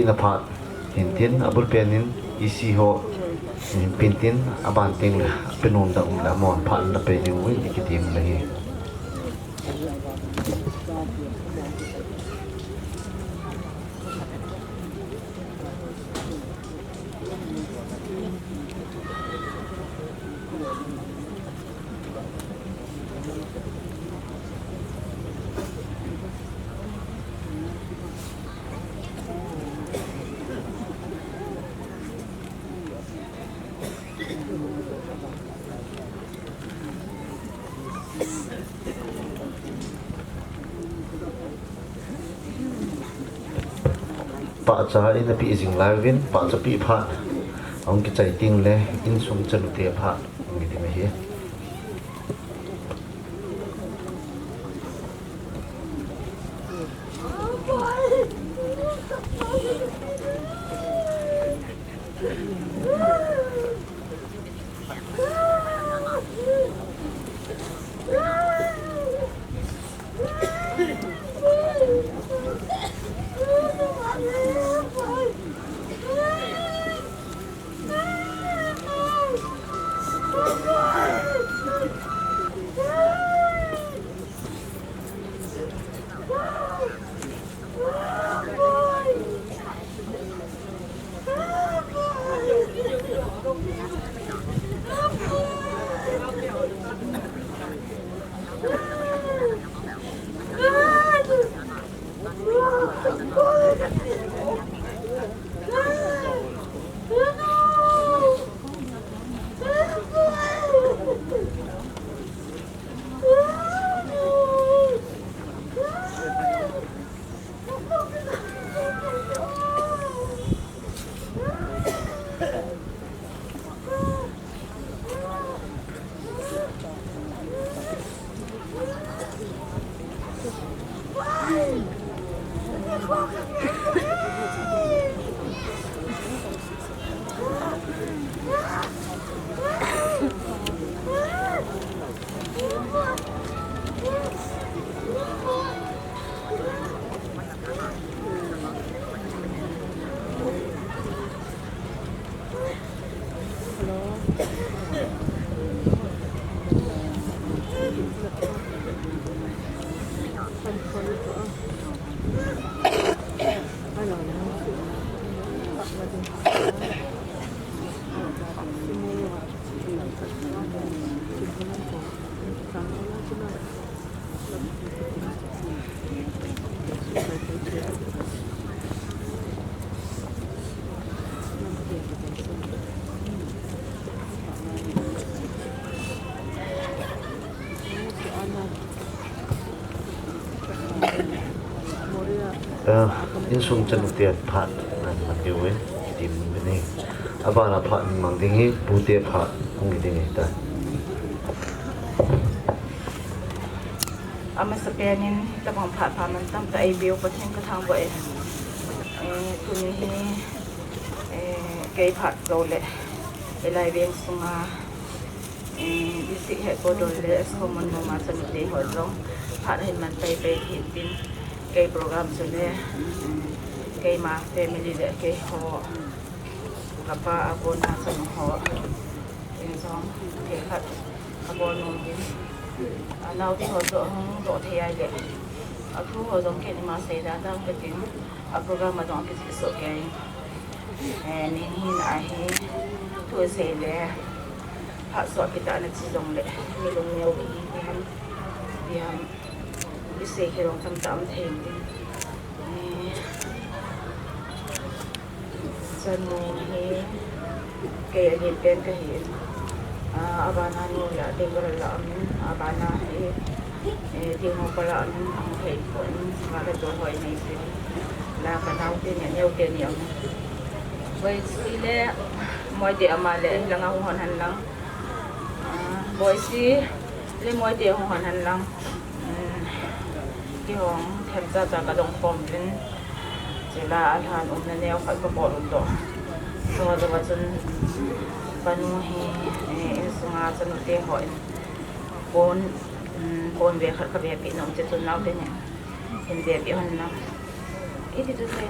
Na phat hintin, abul penin, isi ho hinpintin, aban teng le, penom da um le, amon phat na pe ding uvin, ikitim le hi. Pahcha in api jing lai uvin, pahcha pi phat ahung kichai teng le, insung chanute phat ahung kitim ahi. Ah, insung chanute phat nan mang diu in, kitim uvin ahi. Abana phat nan mang ding hi, pute phat hung hi ding ahi tai. Amasapen in, tabang phat pha mantam tah eipe u Pathen kathangvah e. Eh, tuni hi, eh, kei phat jou le, hilai veng sunga, eh, District Headquarter le S Common Room a chanute ho jong phat ahin man paipai thei tin, kei program chu le, mm, keima family le keiho, kapa a kona chanu ho, in jong thei khat kabol nom in, a, naote ho chu ahung doh thei ahile, athu ho jong ken ima sei dan dan katin, a program a jong akijih soh kei. Eh, nin hin ahi, thu sei le, phat soh kitah na chi jong le, mi lungneo hi, ti ham, ti ham, isei khe jong tamtah um thei in tin. Eh, chanu hi, kei a nin pen kahi in. Ah, abana nu la, Dengkal la um in, abana hi, eh, Dengkal la um in, ahung thei pon, sanga la jol hoi nei sin. La ka naote ni, neote ni um. Boisi le, Moite ama le, langa hung hon hen lang. Ah, Boisi le Moite hung hon hen lang. Um, kihong themcha cha kadong khom uvin. Chule alhan umna neo khat kabol un toh. Chua, chua chun kanu hi, eh, insunga chanute hon pon, um, pon ve khat kavepeh nom, chuche chun naote ni hin vepeh hon lang. Iti chu sei.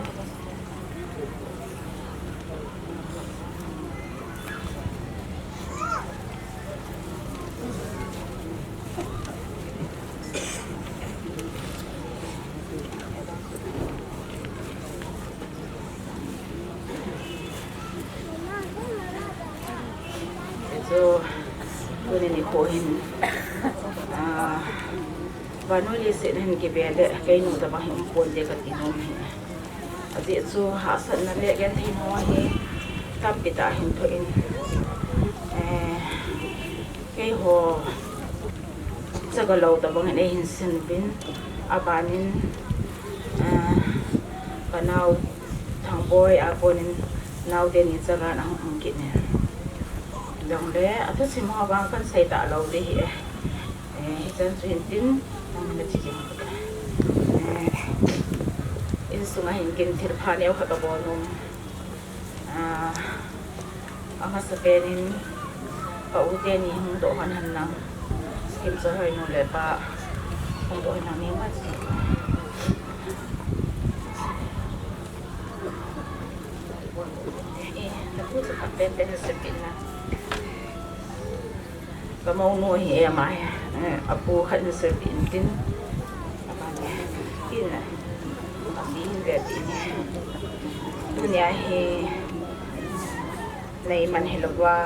Tuni nikho hin, ah, vannoi leiset hin kibe le keinu tabang hi um ponte kati nom hi. Ajeh chu hahsatna le genthei nom hi tampi tah hin thoh in, eh, keiho chaga lou tabang in eihin sin uvin, aban in, eh, kanao Thangboi a kon in naote ni chaga in ahung um kit in. Jongle athusim ho vang kahin sei talou ding ahi e. Eh, hichan chu hin tin, nang na chi jing. Eh, insunga hin ken thilpha neo khat kabol nom. Ah, amasapen in ka u teni hung doh hon hen lang. Kimchoi hoi nu le pa hung doh hon hen lang ni ma chi. Eh, ka u chu ka pen pen na sepin na. Ka mounu hi ama hi, eh, apu khat in sei tin tin. Ama hi, tin, a, mi hin ve tin. Tunia hi, neiman hilouva,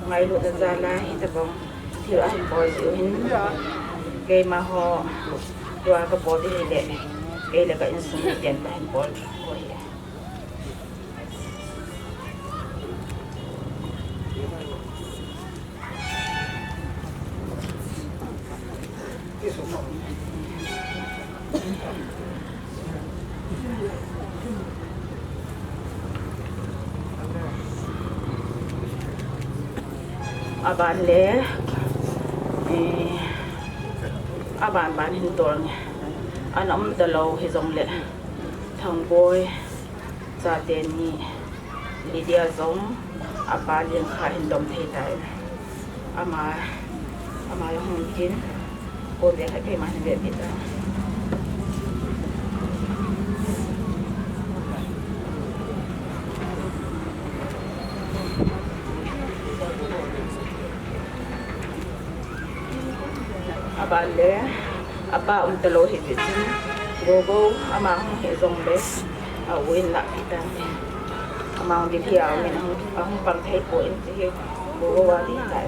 ngailutna jal a, hitabang thil ahin bol jiu hin. Keima ho, tua kabol ding hile, kei le ka insung miten kahin bol ho hi. Aban le, eh, aban ban hin tol nge. Ana um talou hijongle. Thangboi. Chate ni, Lydia jong, apa Lengkha hin dom thei tai. Ama, ama jong hung tin, ko be khat keima hin be pi ta. Aban le, apa um talou hi ti chun, Gogo ama hung hi jongle, a u in lah pi tan. Ama hung ding hi a um in ahung, ahung pang thei poi ti hi, Gogo a ding tai.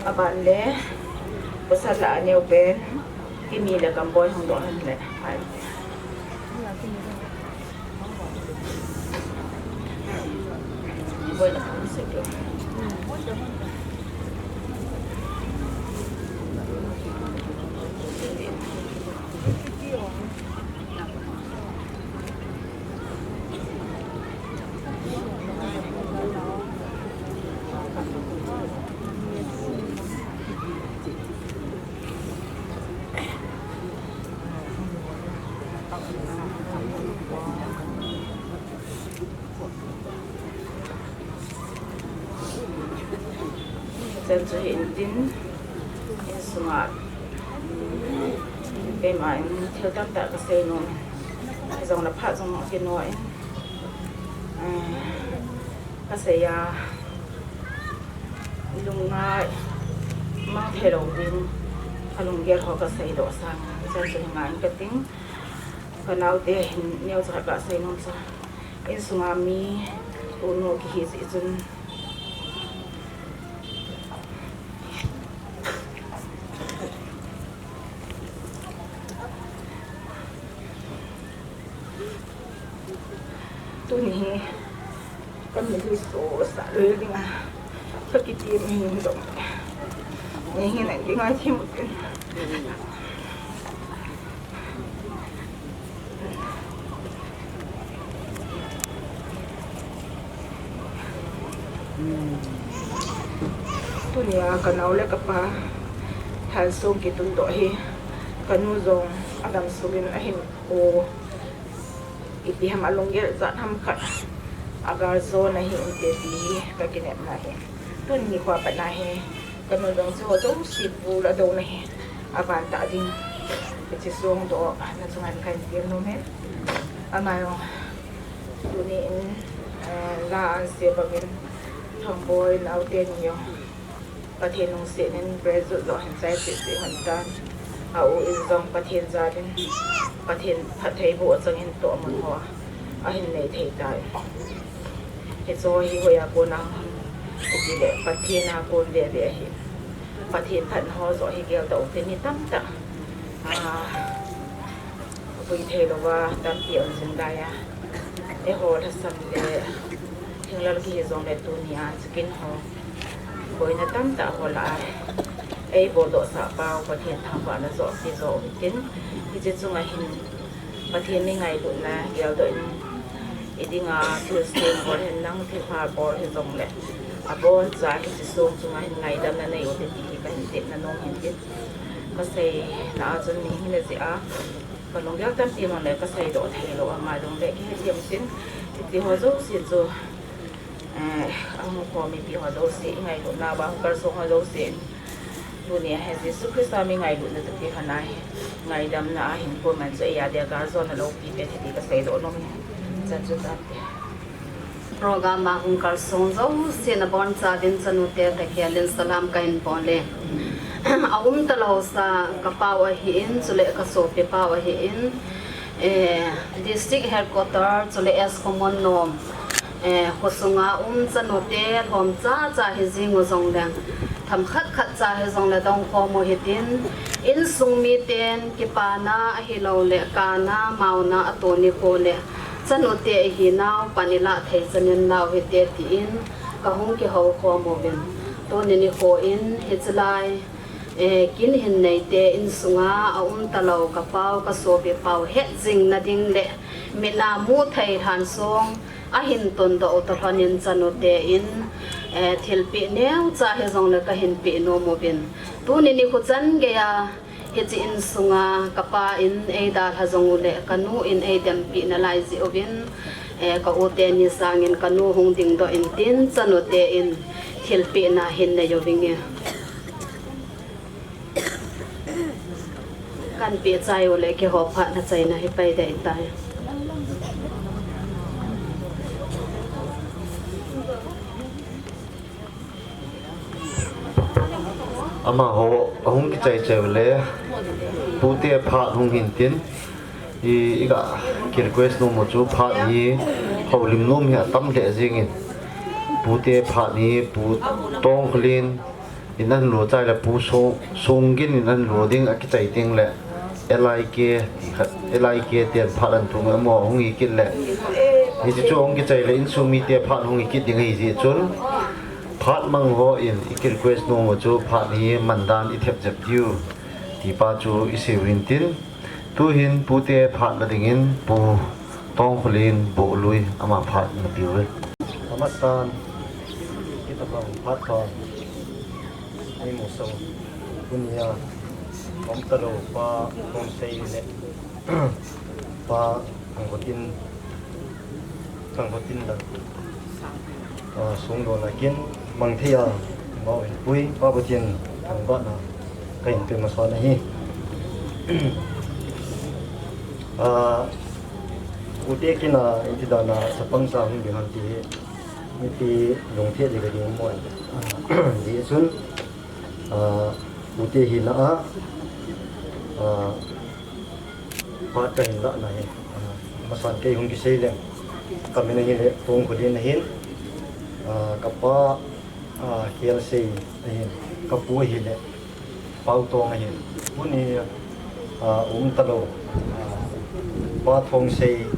Aban le, pasal lah a neo pen, Kimi le Kamboi hung doh hen le, ai. Chan chu hi intin, insunga, keima in thil tamtah kasei nom. Jong le phat jong kino in, eh, kasei a, lungngai mang thei lou ding, kalunggel ho kasei doh sang, chan chu hi ngai in kating. Kanaote hin neocha khat kasei nom chu, insunga mi, unu kihi jeh chun, tuni hi, kami hi so sa loi ding a, kakiti mi dong. Ni hi na ding a thim. Tunia kanao le kapa thansung kitun doh hi, kanu jong adamsung in ahin o, ipi ham alunggel jat ham khat agal jo na hi inte ti hi kakinepna hi. Tuni nikho a pat na hi, kanu jong chu ho jouse bu la dou na hi. Aban tah ding. Hiche sung doh, na chunga kahin tiu nom e. Ama jong, tuni in, eh, la ahin sei bang in, Thangboi naote ni jong Pathen lungset in graduate jong ahin chai cheh cheh hon tan. A u in jong Pathen jal in, Pathen phattheiboh chang in tohmun ho ahin nei thei tai. Hiche hi hoiya kona hung, Chule Pathen a kon veve ahi. Pathen phatna ho joh hi geldoh u te mi tamtah, ah, pui thei louva tampi um jing lai a, eiho lhasam le thinglel kihi jongle tunia chukin ho boina tamtah ho lah a eiboldohsah pau Pathen thangvahna joh ti joh u hitin, hiche chunga hin Pathen mi ngailutna geldoh in, idinga thilsem bol hen lang thilpha bol hijongle aboncha hiche song chunga hin ngaidamna nei u hite ti hi kahin tepna nom hin tin, kaseina a chun mihing le jeh a kalunggel tampi mang le kaseidoh theilou ama jongle kihethem tin, hitiho jouse chu, eh, ahung khom mipi ho jouse, ingailutnauva hung kalsong ho jouse, tunia hi Jesu Christa mi ngailutna toh kikhen a hi ngaidamna a hinkho man chu eia dia galjona loupi pen hiti kaseidoh nom e. Chan chu tante. Program a hung kalsong jouse nabonchauvin chanute kakhel in salam kahin bol e. Aumtalou sa kapau ahin, chule kasopi pau ahin, eh, District Headquarter chule S Common nom, eh, khosunga um chanute lhom chacha hijing u jongleng, themkhat khat cha hijongle dongkhom u hitin, insung miten kipana ahiloule kana maona ato nikho le chanute ihinau pan ilah thei chan in lau hite tin kahung kihoukhom uvin, tuni nikho in hiche lai, eh, kin hin neite insunga aumtalou kapau kasopi pau hetjingna ding le mit a muthei lhan song ahin tondoh u toh lhonin chanute in, eh, thilpeh neocha hijongle kahin peh nom uvin, tuni nikho chan geiya hiche insunga kapa in eidalha jong ule kanu in eidempeh nalai jeh uvin, eh, ka u teni sangin kanu hung dingdoh intin chanute in thilpehna hin nei uvinge. Kanpeh chai ule keiho phatna chaina hi pai dei tai. Amaho ahung kichai chai ule, pute phat hung hintin, i, iga ki request nom u chu phat hi houlim nom hi atam lheh jengin, pute phat hi Pu Tongkholin in ahin lo chai le Pu So-, Songgin in ahin lo ding akichai tengle, L I K ti khat, L I K ten phat ahin thum e, amaho hung hi kit le, hiche chu hung kichai le insung mite phat hung hi kit ding ahijeh chun, phat mang ho in i ki request nom u chu phat hi mandan ithep jep diu ti pa chu isei uvin tin, tuhin pute phat la dingin Pu Tongkholin Bohlui ama phat nape uve. Amasan, kitobang phat pan eimusah u, tunia umtalou Pa Khongsei le Pa Thangkhotin, Thangkhotin dan, ah, songdohna kin mang thei a, amaho hinpui Pa Pathen thangvahna kahin pe masa ahi. Ah, pute kin a iti dan a chapang cha hung ding ham ti hi mipi lungthim ding kading mo. Hijeh chun, ah, pute hina a, ah, phat kahin lahna hi, ah, masan kei hung kisei leng, kamin ahile Tongkholin ahin, ah, kapa, ah, Khelsei ahin, kapu ahile Pautong ahin. Tuni, ah, umtalou, ah, Pa Thongsei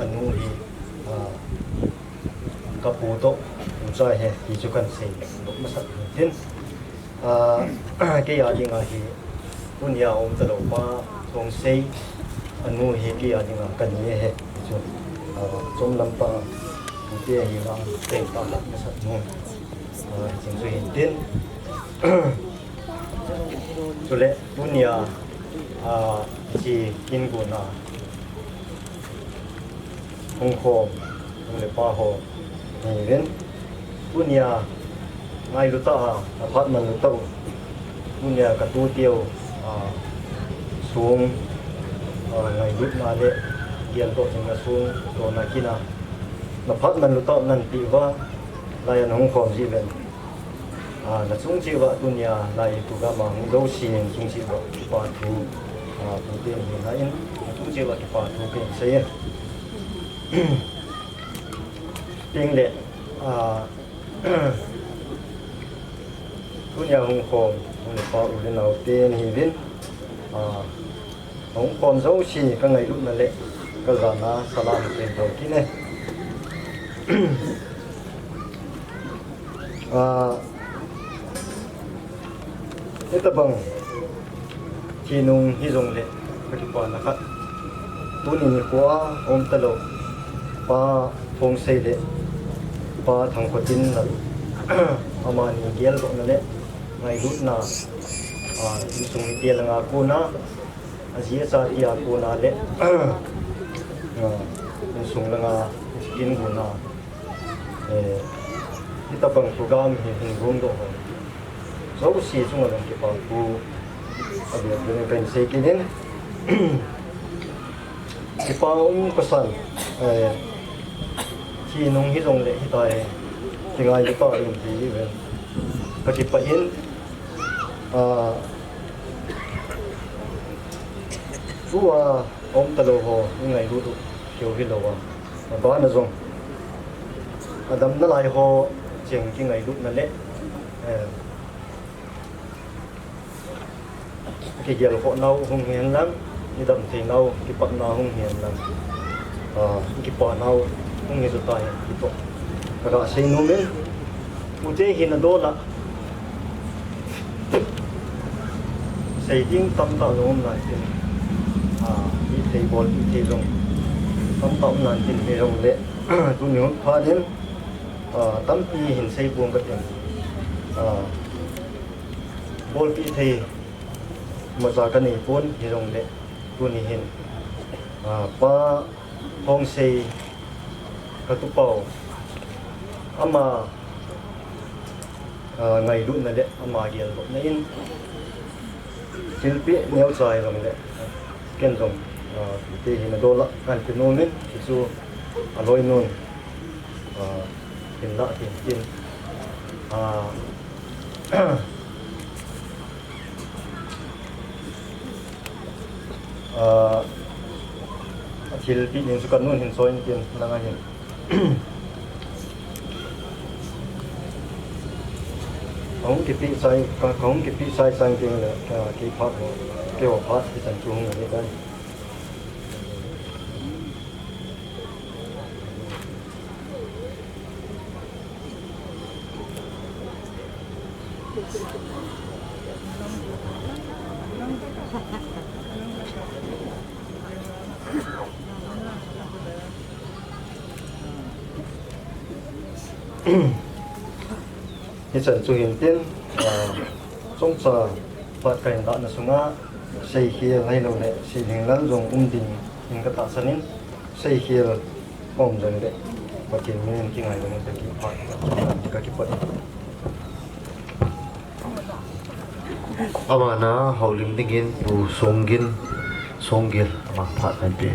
anu hi, ah, kapu toh, umchai he, ti chu kahin seidoh masat hin tin. Ah, kei a dinga hi, tunia umtalou Pa Thongsei anu hi kei a dinga kani ahi, ti chu, ah, chomlam pa, pute ahina, kei pa masat nu, ah, hicheng chu hin tin. Chule, tunia, ah, hiche kin gon a hung khom nu le pa ho, hiuvin, tunia ngailu tah a, naphat manlu tah u, tunia katuteu, ah, song, ah, ngailutna le geldoh jingna song, tona kin a, naphat manlu tah u nanpeh uva, lai a nahung khom jeh uvin, ah, nachung cheh uva tunia lai program a hung jousen chung cheh uva kipa thu, ah, pute hina in, nachung cheh uva kipa thu kahin sei e. Tengle, ah, Tunia hung khom, hung pa u le nau te ni vin. Ah, hung khom jouse ka ngailutna le ka jana salam pen bol kit e. Ah, hitabang thi nung hijongle ka kipana khat. Tuni nikho a um talou Pa Phongsei le Pa Thangkhotin lal amani geldohna le ngailutna, ah, insung mite langa kona, aji acha tia kona le, ah, insung langa kin kona, eh, hitabang program hi hung gomdoh ho jouse chunga jong kipa thu abia bia kahin sei kit in. Kipa um kasan, eh, thi nung hijongle hitia hi kingailu tah in ti hi ven ka kipah in, ah, tua um talou ho i ngailut u keu hilou a, abana jong adam nalai ho cheng kingailutna le, eh, kigel khoh nau hung hen lang, i dam thei nau, kipat nau hung hen lang, ah, i kipa nau hung hi chu tai, ti toh ka ga sei nom in. Ute hi na dol a, sei ding tamtah jong um nan tin, ah, i thei bol i thei jong tamtah um nan tin, hijongle tuni hun phat in, ah, tampi hin sei pong ka tin, ah, bolpi thei imacha ka nei pon, hijongle tuni hin, ah, Pa Phongsei ka tupau, ama, ah, ngailutna le ama geldohna in thilpeh neocha hijongle ken jong, ah, ute hi na dol a kahin pe nom in, hichu aloinun, ah, hin lah tin tin, ah, ah, athilpeh ding chu ka nun hin soi in tin, langa hin. Kahung kipeh chai, ka, kahung kipeh chai chai tin le, ah, kei phat ho, keiho phat hichan chu hung hi tai. Hichan chu hin tin, ah, chomcha phat kahin lahna sunga seikhel ahilouleh seiling lal jong um ding in ka tahsan in, seikhel aum jongle Pathen min in kingailutna ka kipah, ka kipah. Abana houlim dingin Pu Songgin, Songgel, ama phat kahin pe.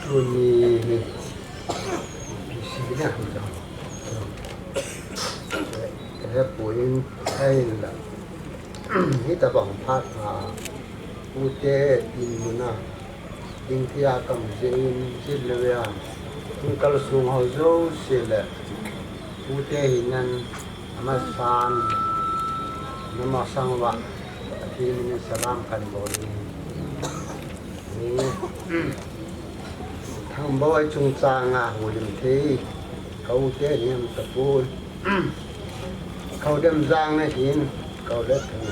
Tuni hi P C na hi jong, eh, eh, puin ahin la. Hitabang phat a, ute dinmun a, ding thei a ka um jeh in, chule le a, hung kalsong ho jouse le, ute hinan, amasan, namasang uva, Pathen min in salam kahin bol in. Ni, Thangboi chungchang a houlim thei, ka ute ni um tapon. Khaudem jang ahin, Kaodet Thang.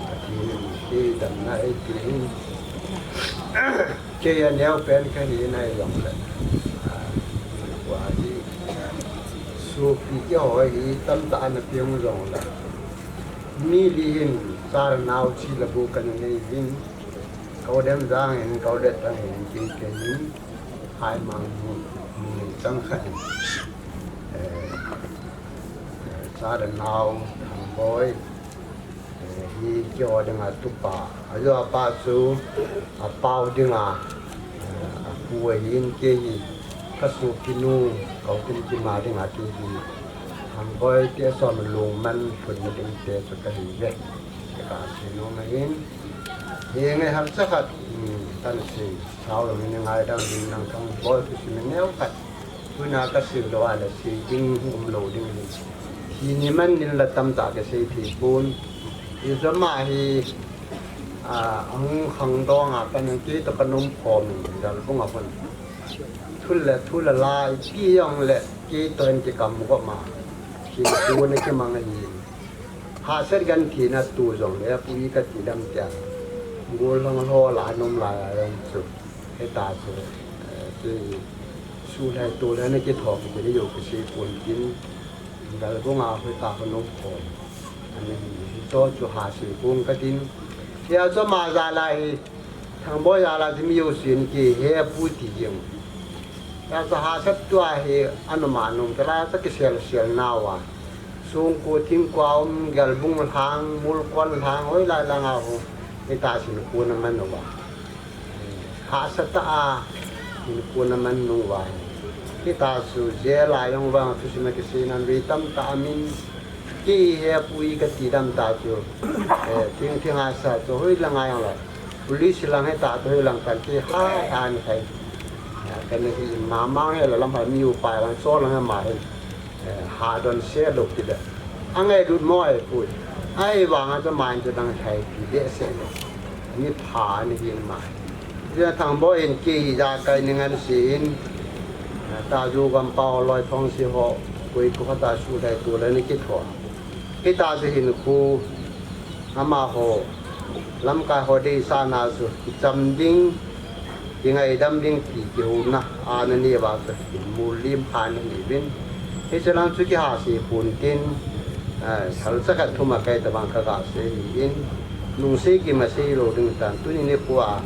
Pathen in damna eipe in. Kei a neo pen kahi nai jongle, ah, kua hi, sopi keiho hi tamtah ana peng jongle, mi li hin cha le nao chi le bu kana nei uvin. Kaodet jang in, Kaodet Thang in, kei kei in, Haimang nu, nu chang khat in, eh, eh, cha le nao, Thangboi, eh, Hi keiho dinga tupa, ajo apa chu apao dinga, eh, apu ahin, kei hi kasopinu, ka u Kimkim a dinga kei hi Thangboi te som lungman lhunna ding te chu kahi ve. Kasei nom ahin. Hi ngai ham cha khat, um, kansei sao lou, ngaidam ding nang Thangboi thusim neo khat. Tuna kasei lou a le sei ding umlou ding ahi. Hi ni man nin la tamtah kasei thei pon. Hichu ama hi, a, ahung khangdong a, kana kei toh kana umkhom in, Galbung a khun. Thu le, thu le la, ipi jong le, kei toh hin kikam gop ma. Kei toh na kimang ahi. Hahsat gentheina tu jong le, pu i kati dam tia. Gollhang ho la nom lai a jong chu. Hita chu, eh, chu sulhai tolhai na kitho kiti le jo kisei pon tin, Galbung a hoi ta ka nom pon. Ani hi to chu ha sei pon katin. Hia chu ama jal a hi, Thangboi jal a chu mi jousen kihe pu ti jeng. Hia chu hahsat tua hi, anuma nom kala chu kisel sel nauva. Songko thingko a um, Galbung lhang, Molkon lhang, hoilai langa ho. Hita chu hinkho na man uva. Hahsa tah a hinkho na man nung uva. Hita chu jail a jong vang thusim a kisei nan vei tamtah amin. Kei hi pu i kati dam ta chu. Eh, thing thing a sa chu hoilang a jong la. Police lang hita chu hoilang kan ti ha ha ni khai. Eh, kana hi mamang hi la lam ha mi upa lang so lang ma hi. Eh, hadon se lou ti le. Angailut mo e pu. Ahivang a chu man chu dang thei ti behseh lou. Ni pha ni hin ma. Hia Thangboi in kei hi jakai ni ngan si in. Eh, ta ju gam pao loi thong si ho. Koi ko ta su dai tu le ni kitho. Hita chu hinkho. Amaho, lamkai ho deisahna chu, kicham ding, kingaidam ding ti kihouna, ana nei uva chu, kimu lim pha ana nei uvin. Hiche lang chu kiha sei pon tin, eh, thal cha khat thum a kai tabang kaga sei ahin, nung sei kima sei lou ding tan, tuni nikho a,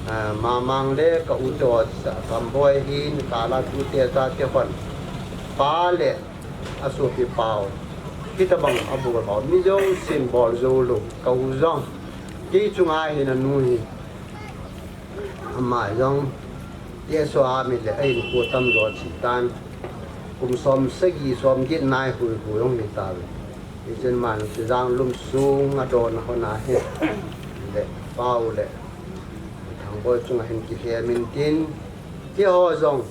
eh, mamang le ka u te ho, Thangboi hin, kala tute chate hon, pa le, asopi pau. Hitabang abol ho. Mi jousen bol jou lou. Ka u jong. Kei chunga hin anu hi. Ama jong. Yesu a mi le ahin ko tam jo chi tan. Kum som sagi som get nai hui hui jong hi ta ve. Hichen man si jang lum sung a don a hon a hi. Le pau le. Thangboi chunga hin kihe min tin. Keiho jong.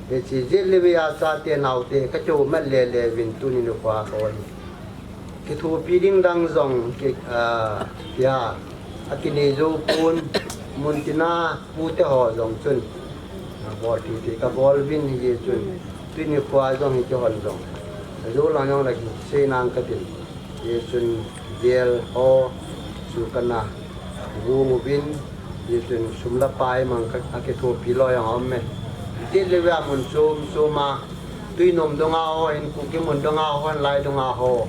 Hiche jet le vei a chate naote ka kihoumat lele uvin tuni nikho a ka hoi. Kithopi ding dang jong ki, ah, tia, akinei jou pon mun tina pute ho jong chun. Abol ti ti ka bol uvin hijeh chun. Tuni nikho a jong hi kihon jong. Ajou lang jong la kisei nang katin. Hichun vel ho chu kana gong uvin, hichun sum le pai mang ka, akithopi loi jong aum e. Jet le vei a mun chom chom a, Tuinom dunga ho, hin Kuki mun dunga ho, hin lai dunga ho.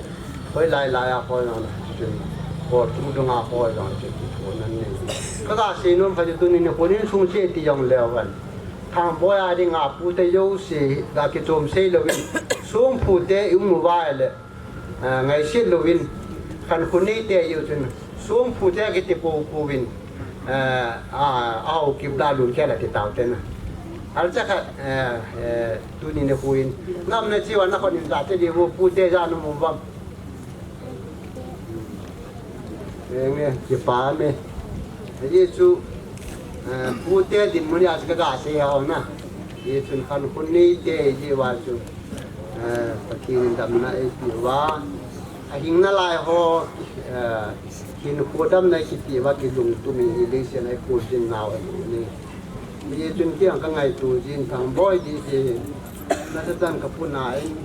Hoilai lai a ho jong, hichun Koltung dunga ho jong, hichun kitho nan nei. Kaga sei nom khat chu tuni nikho in sung che ti jong leu hen. Thangboi a dinga pute jouse, ga kichom sei louvin. Songphu te i um uva le. Ah, ngaisih louvin, khankho neite jeh chun, songphu te kiti pou pouvin, ah, ah, ahao kip da lun kei la ti tau te na. Alcha khat, eh, eh, tuni nikho in, nam na chiwa na khon in ja te di vo pute ja na mu vam. Eh, nge, kipa me. Jesu, eh, pute dinmun a chu kaga sei hou na. Jesu khankho neite jeh uva chu. Eh, Pathen in damna eipeh uva, ahing nalai ho, eh, hinkho damna eipeh uva, kilungtup in hi leiset a ikhuljin nau ahi. Hijeh chun kei jong kangaito jin Thangboi didi, nasatah in kapuna in,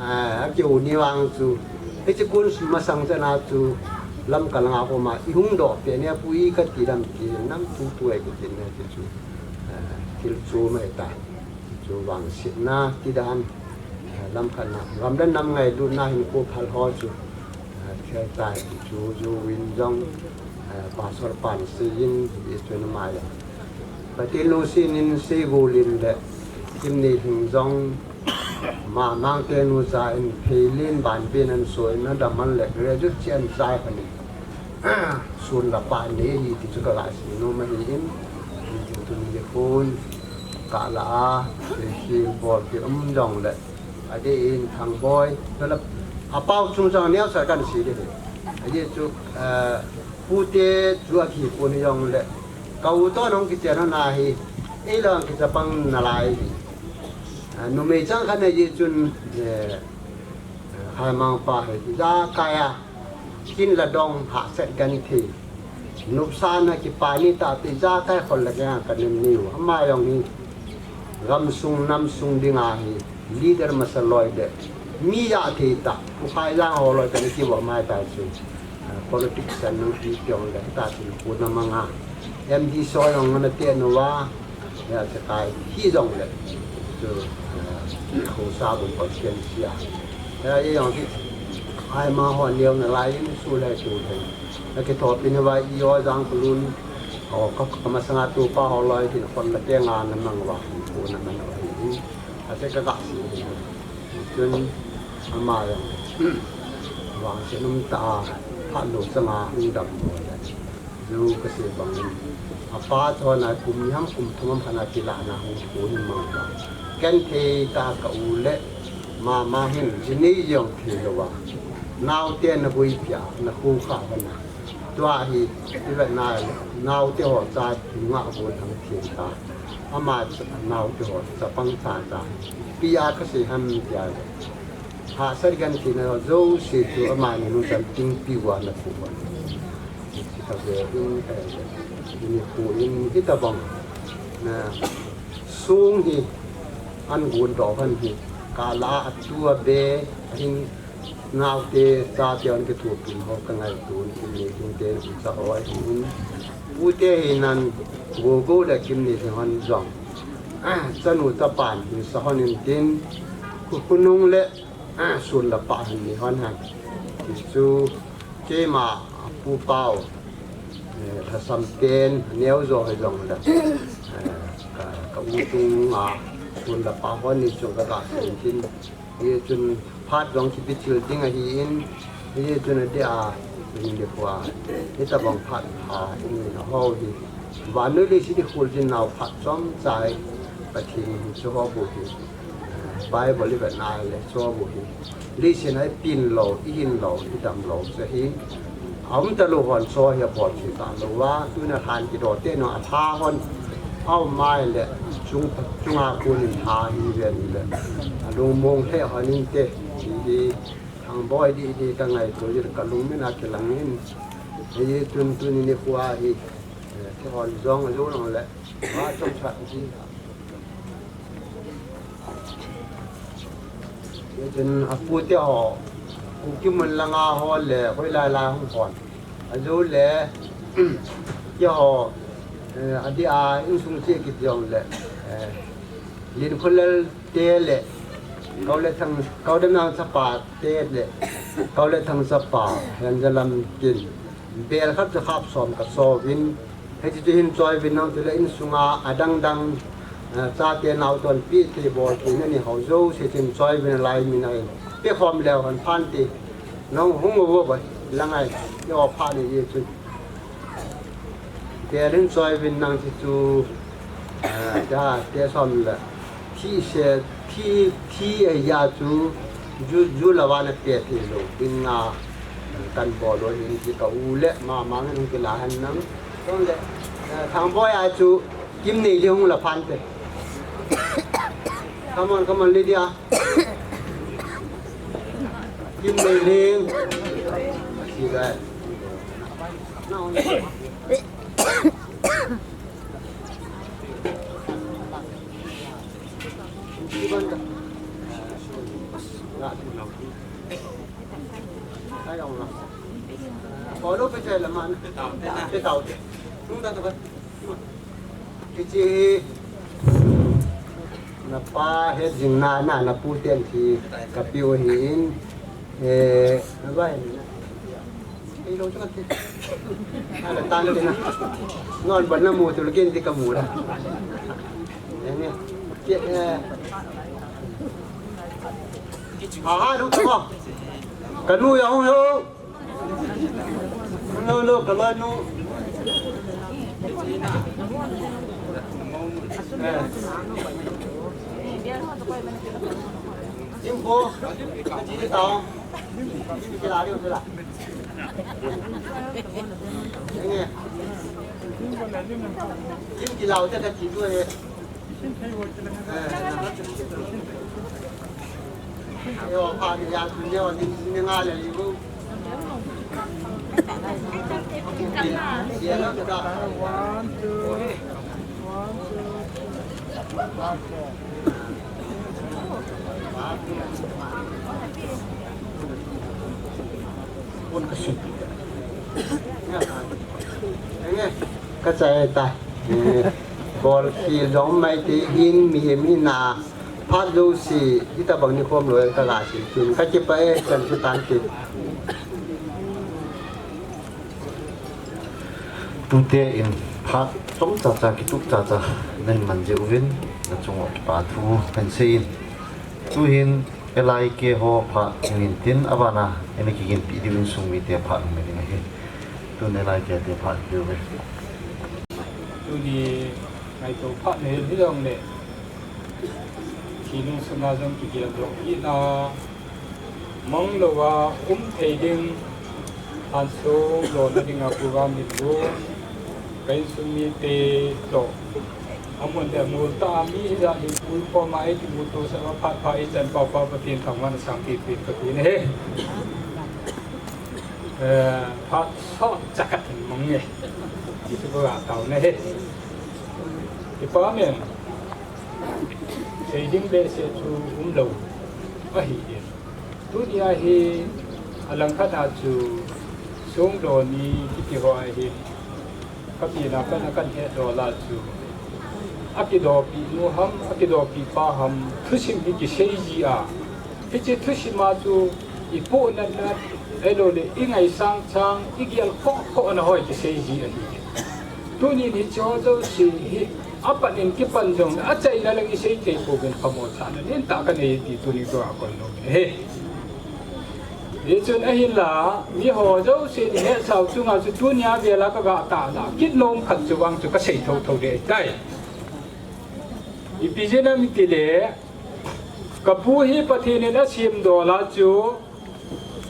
eh, akiu ni vang chu, hiche kon masang chana chu, Lamka langa koma ihung doh peh ne pu i kati dam ti, nam tutu ahi kati ne ti chu, eh, thil chu mai ta. Chu vangsetna, tidam, eh, lamkhatna, gam le nam ngailutna hinkho phal ho chu, eh, thei tai ti chu, chu vin jong, eh, Pastor pan seiyin, i chun mai. Pathen lungset in sei gol in le, Kimneilhing jong, Mamang tenu cha in pheilen banpen an so in, na daman le graduate chen cha kha ni. Sun la pa ne hi ti chu ka ga si nom ahi in, hi ti tu ni le khun ka la a, le hi bol ti um jong le. A de in Thangboi, na la a pau chung jong neo sa kan si de. A de chu, eh, Pu te chu a ki pu ni jong le. Ka u to nong ki chen na hi, ei lo ki cha pang na lai hi. Ah, numei chang khat na ji chun, eh, Haimang pa hi, ja kaya, kin la dong ha set gan thi. Nupsa na ki pa ni ta ti ja kai khol la kaya ka nem niu. Ama jong hi, gam sung nam sung ding a hi, leader masa loi de. Mi ja thi ta, u khai jang ho loi ta ni ki wa mai ta chu. Ah, politics an nang ti tiong le ta chu ku na manga. M D so jong na te no wa. Ya, te kai hi jong le. Chu, ah, ko sa bun ko chen sia. Ya, ye jong ki. Ai ma ho neo na lai in su le chu le. Na ki to pin wa i yo jang ku lun. O ka ka ma sanga tu pa ho loi kin kon la te nga na mang wa. Ku na mang wa hi. A te ka ga si. Chun ama jong. Wa se num ta. Pha lo sanga ung dam mo le. Ju ka se bang in. A pa chon a kum ni ham kum thum ham khat a kila na hung ko ni mang ba. Ken thei ta ka u le mama hin ji ni jong thei lo wa. Nau te na bui pia na khu kha ba na. Tua hi ti ve na le. Nau te ho cha nga ko thang thei ta. Ama nau te ho cha pang cha ta. Pia ka se ham pia le. Ha, sa di kan ti na jo si tu ama ni nu san ting pi wa na pu wa. Si ta ve in, eh, ni pu in hi ta bang. Na sung hi an gun do han hi. Ka la a tu a be hin nau te cha te an ke tu pin ho ka ngai tu ni ni tu te ni sa ho ai hin. U te hi nan go go le kim ni han jong. Ah, chanu ta pan ni sa hon in tin. Ku kunung le Ah, sun la pa han ni hon han. Ti chu keima pu pau. Eh, thasam ten neo jo he jong la. Eh, ka, ka u chung a sun la pa hon ni chung ka ka sin tin. Ye chun phat jong ki pi chil ding a hi in. Ye chun a dia in de kwa. Ni ta bang phat ha in ni ho hi. Van nu le si di khul jin nau phat chom chai. Pathen chu ho bu hi. Bible i vet na le chu bu hi. Leiset a i pin lo, i hin lo, i dam lo chu hi. A um ta lo hon chu hi a bol thei ta lo va, tuna than kido te no a tha hon. A um mai le chung, chunga kun in tha hi ven le. A lungmong hle hon in te. Hi Thangboi di di ka ngaito ji ka lungmin a kilang in. Hi tun tun ni khua hi. Eh, thei hon jong a jo nang le. Va chom chat ji. Ye chun a pu te ho, Kuki mun langa ho le, hoilai lai hung hon. A jo le, ke ho, eh, a di a insung che ki jong le, eh, Lin Khulel te le, Kau le Thang, Kau le Nang Chapa te le, Kau le Thang Chapa, Hen Jalam kin. Bel khat chu khap som ka so vin, hiti chu hin choi vin nang chu le insunga adang dang, eh, chate nau ton pi thei bol thei na ni ho jouse chin choi vin lai min a in. Pe khom leu han phan ti. Nong hung vo ba la ngai. Yo pha ni ye chu. Bel hin choi vin nang ti chu, eh, da te som le. Thi se, thi, thi a ya chu, ju, ju la va na pe thi lo, ding nga, kan bol lo hin ki ka u le, ma, ma ngan ki la han nang. Tong le, eh, Thangboi a chu, Kimneileng hung la phan te. Come on, come on, Lydia. Kimneileng. Si ga. Hichi hi na pa het jing na, na, na pu ten ti ka piu hin. Eh, na ba hin. Ei lo chu ka ti. Ala tan ti na. Non ban na mu tu kin ti ka mu la. Ene. Ke, eh. Aha, duk tamo. Kanu ya hung yo. No, no, kalai nu. Eh. Impo. Kaji tao. Kila ri kila. Lim kilau te ka ti tu he. Yo, pa ni ya tu yo ni ni nga le li bu. One, two, one, two. Ka chai ta. Bol khi jong mai ti hin mi mi na. Phat jouse, hitabang ni khom loi ka la si. Tun ka kipah e, chan chu tan ti. Tute in phat chomcha cha kitup cha cha nahin man jeh uvin nachung uva kipa thu kahin sei in. Tuhin L I K ho phat hung in tin abana ina kiginpi diuvin sung mite phat hung in ahi. Tun L I K te phat diu ve. Tuni ngaito phat nahin hijongle. Thi nung sunga jong kigel doh hina, mang louva um thei ding, han sung lona dinga program hin lum, ka insung mite toh, amun le amun tah a mi hijat hin pui khom a, ei kimuto sah uva phat pha ei chan pau pau Pathen thangvahna sangpi peh in ka ti ahi. Eh, phat sot chakhat in mang e. Ti chu ka tao na ahi. Kipa men. Sei ding behseh chu umlou ahi in. Tunia hi alangkhat a chu sungdoh ni kiti ho ahi. Ka pi na ka na kan he doh la chu. Akidohpi nu ham, akidohpi pa ham, thusim hi kisei ji a. Hiche thusim a chu i pohnatna, ahilouleh i ngaisang chang, i gel khoh khohna ho hi kisei ji ahi. Tunin hiche ho jouse hi, apat in kipan jongle, achaina lang i sei thei pouvin phamo chahna nentah ka nei ti tuni ka koi nom e. Hichun ahinla, mi ho jousen i hetsau chunga chu tunia vela ka ga tahna, kit nom khat chu vang chu ka sei thotho ding ahitai. Ipi jeh ham itile, ka pu hi Pathen in asem doh la chu,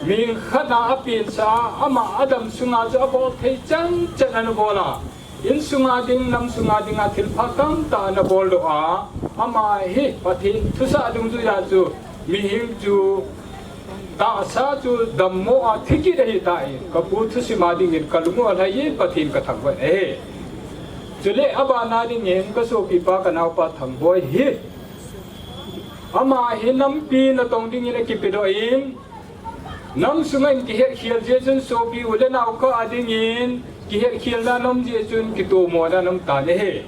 mi khat a apensa a, ama adam sunga chu abol thei chan chan ana bol a. Insunga ding, namsunga dinga thilpha tamtah ana bol doh a, ama hi Pathen thusah dungjuia chu mihem chu tahsa chu dammo a thi kit ahitai, ka pu thusim a dingin ka lung u alhai in Pathen ka thangvah e. Chule abana dingin ka sopipa ka naopa Thangboi hi, ama hi nampi natong dingin akipedoh in, nam sunga in kihetkhel jeh chun sopi u le nao kah a dingin kihetkhelna ana um jeh chun kitomona ana um tan ahi.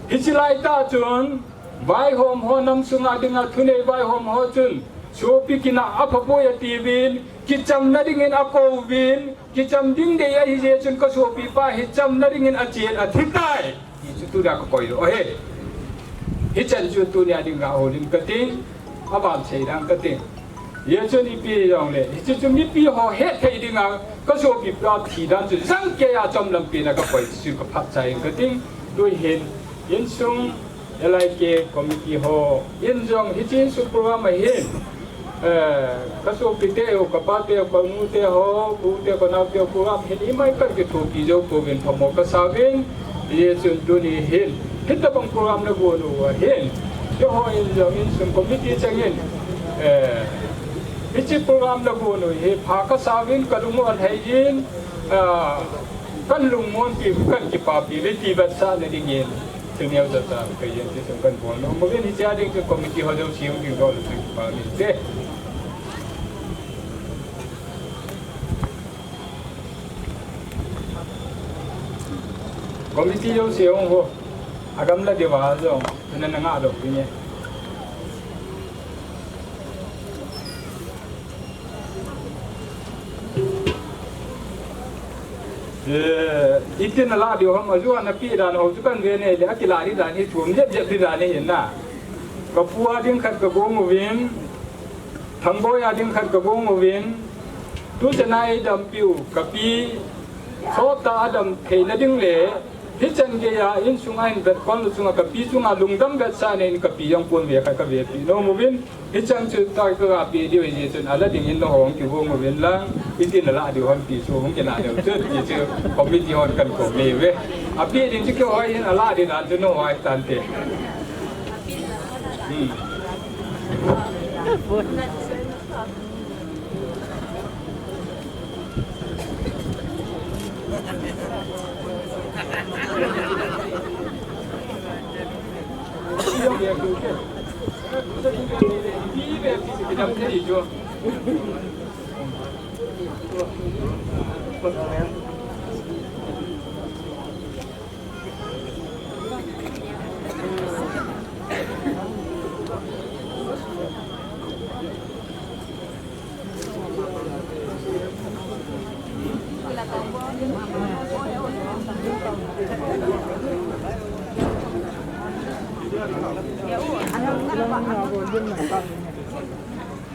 Hiche laitah chun vaihom ho, nam sunga dinga thunei vaihom ho chun sopi kinah aphapoi atiuvin, kichamna dingin akouvin, kicham ding dei ahi jeh chun ka sopipa hi chamna dingin achen athitai. Hichu tunia ka koi doh ahi. Hichan chu tunia dinga houlim kating, aban sei dan kating. Hichun ipi jongle, hichu chu mipi ho hetthei dinga ka sopipa thi dan chu jangkeiya chomlam pena ka koi chu ka phatchai in kating. Tuhin insung L I K committee ho in jong hiche insung program a hin, eh, ka sopite ho, ka pate ho, ka nute ho, ka ute ho, ka naote ho, program hin imai kan kithopi jou pouvin phamo kasa uvin, hichun tuni hin hitabang program nagon uva hin, keiho in jong insung committee chengin, eh, hiche program nagon u hi pha kasa uvin ka lung u alhai in, ah, kan lungmonpi, kan kipapi uve ti vetsahna dingin. Thil neo jat a, kei jeng ti sung kan bol nom uvin, hiche a ding chu committee ho jouse hung ding doh lou chu kipa umin te. Committee jouse hung ho, agamla diuva jong, tuna na ngah lou ding e. Eh, itin alah diu ham, ajou a napeh dan ho chu kan ve nei le, akilah ding dan hi, thum jep jep ding dan hi na. Ka pu a ding khat ka gong uvin, Thangboi a ding khat ka gong uvin, tu chana eidampiu ka pi, sot a adam theina ding le, hichan geiya insung a hin vet kon lu chunga ka pi chunga lungdam vetsahna in ka pi jong pon ve khat ka vepi nom uvin, hichan chu ta ka ga pe diu ahi jeh chun ala dingin nangho hung kigong uvin lang, itin ala diu hon ti chu hung kila diu chu ti chu committee hon kan ko me uve. Ape ding chu kihoi in ala ding dan chu nangho hoi tante. Hmm.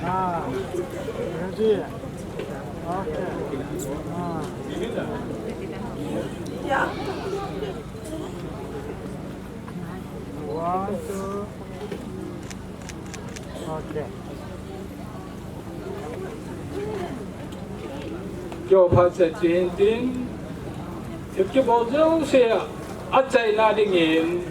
Ah, ready. Okay. Ah. One, two. Okay. Kio phat se chin tin. Kibol jouse a, achaina dingin,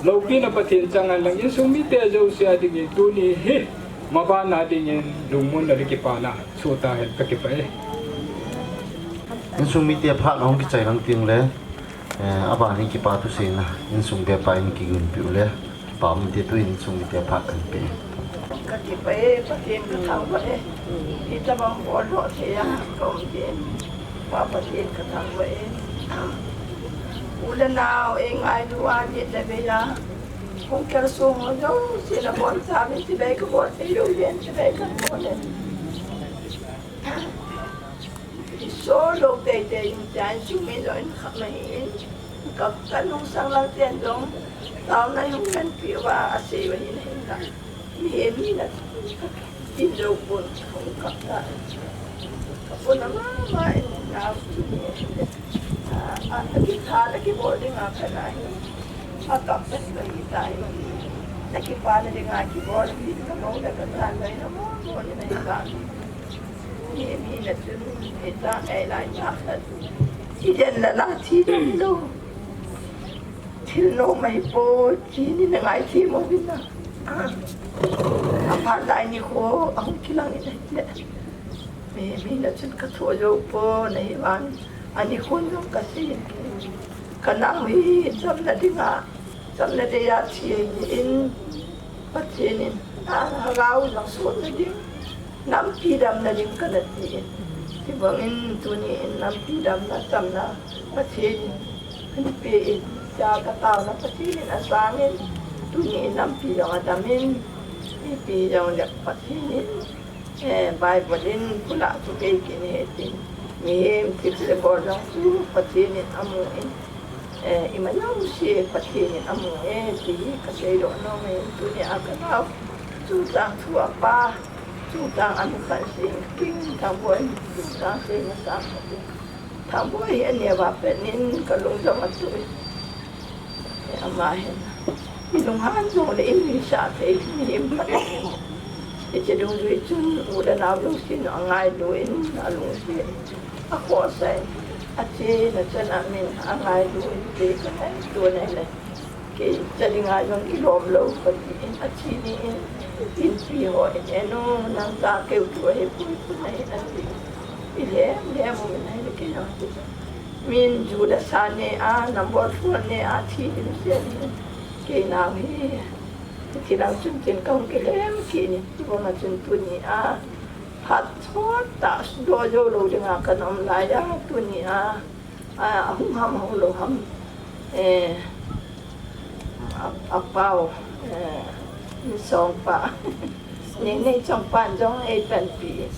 loupina Pathen chang hen lang, insung mite jouse a dingin, tuni hi, mabanna dingin, lungmonna le kipana, chu tahen ka kipah e. Insung mite phat a hung kichai lang teng le, eh, aban in kipa thuseina, insung bepa in kigunpi u le, Pam te tu insung mite phat kan pe. Ka kipah e, Pathen ka thangvah e. Hitabang bol lou thei a ka um ding. Pa Pathen ka thangvah e. U le nao eingailu a, nit le vei a. Hung kalsong ho jouse nabonchauvin chibai ka bol thei lou uvin, chibai ka bol e. Iso lou teitei in, tia insung mi jong in khat na hi in. Ka, ka lungsang lang ten jong, taona hung kanpi uva, asei uva hin hin ka. Mihem hina tin jou pon, hung kap ta. Ka pon a mama in, nao chu ni. A, a, a kitha, a kibol ding a ka na hi. A kap ta hi ta hi. A kipana ding a kibol, hi ka mo da ka ta, ka hi na mo, mo ni na hi ka. Mihem hina chun, hitia ngai lai tah khat. Hiden la la thi den lou. Thil nom ahi poi, thi ni na ngai thi mo vin na. Ah. Aphat lai nikho, ahung kilang in ahi le. Mihem hina chun ka thoh jou poi, na hi vang. Ani khon jong ka sei. Ka nao hi, chamna ding a. Chamna dei a thi ahi in, Pathen in, a, lhagao jong sotna ding, nampi damna ding kana ti in. Hibang in tuni in nampi damna chamna Pathen in, hin pe in, tia ka taona Pathen in asang in, tuni in nampi jong adam in, ipi jong le Pathen in, Eh, Bible in pula chu kei kin he tin. Mihem thipse bol jong chu Pathen in amu in. Eh, ima jong se Pathen in amu e, ti hi ka seidoh nom e, tuni a ka nao. Chutang thu a pa, chutang a mi khan sing, king thang boi, chutang se na sang ka ti. Thang boi hi a neo a pen in ka lungdam a tu. Ama hin. I lunghan jong le i nuisat thei mihem khat. Hiche dungjui chun u le nao jousen angailu in alungset. Akhohsah in. Achena chan a min angailu in te ka nai tu nai le. Kei cha dinga jong kilom lou kati in athi ni in. Inpi ho in eno nang cha keu thu ahi pui pui nai ati. I lhem lhem u in ahi le kei jong ti. Min ju le sa ne a, number four ne a, thi ding sia ni. Kei nau hi, thi lang chun tin ka hung kilhem kit ni. Ti bang a chun tuni a, phat thot tah, doh jou lou ding a ka na um lai a, tuni a, a, a hung ham, a hung lou ham. Eh, a, a pau, eh, insung pa. Nei, nei chong pan jong ei panpi.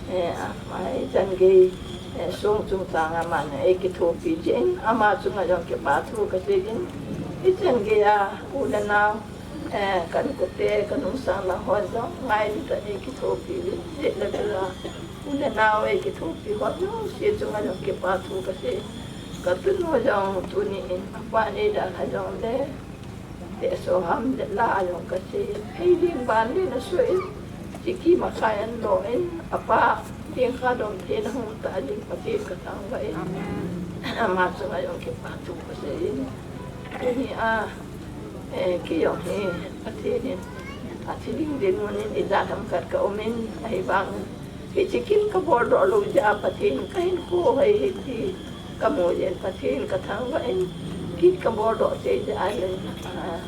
Eh, a, a, ei chan gei, eh, sung chung tang a man, ei kithopi jin, ama chunga jong kipa thu ka sei jin. Ei chan gei a, u le nao, Eh, ka inkote, ka nungsang lang ho jong, ngailut a nei kithopi uvin, jeh le jeh a, u le nau ei kithopi ho jouse chunga jong kipa thu kasei. Ka tunu jong tuni in, apa nei dalha jongle, tehso ham jeh la jong kasei. Hei ling ban le na so in, chiki ma khai an lo in, apa, ding kha dom thei na hung ta ding Pathen ka thangvah in. Amen. Ama chunga jong kipa thu kasei in. Tuni a, Eh, kei jong hi Pathen in athi ding dinmun in ijat ham khat ka um in, ahivang hiche kin ka boldoh lou jeh a Pathen ka hin ko hoi hi ti ka mu jeh in Pathen ka thangvah in, kin ka boldoh cheh jeh a le, ah,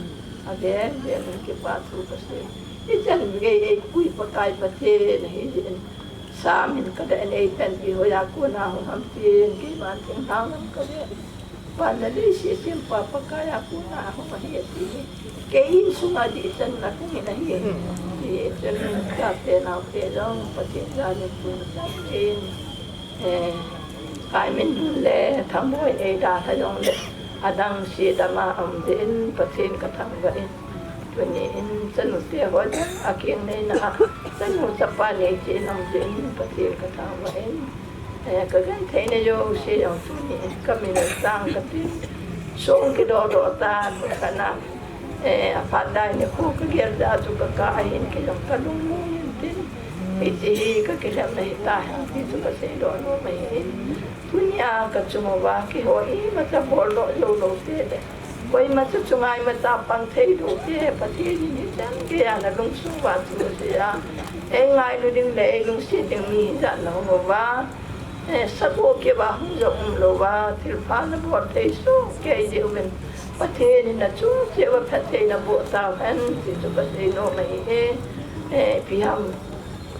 avel vel in kipa thu kasei. Hichan gei eipui Pakai Pathen ahi jeh in, Sam in ka dei in eipanpi hoi a kona hung ham tin, keiman thinglhang lam ka dei. Van le leiset sempa Pakai a kona hung ahi ati hi. Kei insunga dihchanna hung in ahi. Hichun chate naote jong Pathen jalin pui chang in. Eh, Kaiminlun le Thangboiyin eidalha jongle adang se dama um jeh in Pathen ka thangvah in. Tuni in chanute ho jong akeng neina a chanu chapa nei cheh in um jeh in Pathen ka thangvah in. Eh, ka genthei na jouse jong tuni in ka min chang ka tin. Song kidoh doh tan, ka na, eh, aphat dai ni khu ka gel ja chu ka kah ahin, kei jong ka lungmong in tin. Hiche hi ka kilhemna hita hen ti chu ka seidoh nom ahi. Tuni a ka chung uva keiho imacha boldoh jou lou te le, koimacha chunga imacha pang thei lou te, Pathen in hichan gei a na lungsung uva chu asei a, eingailu ding le eilungset ding mi hijat na hung uva, eh, sagoh keu a hung jong umlou va, thilpha na bol thei soh kei jeh uvin, Pathen in nachung cheh uva phatthei na boh tauhen ti chu ka seinom ahi e. Eh, ipi ham,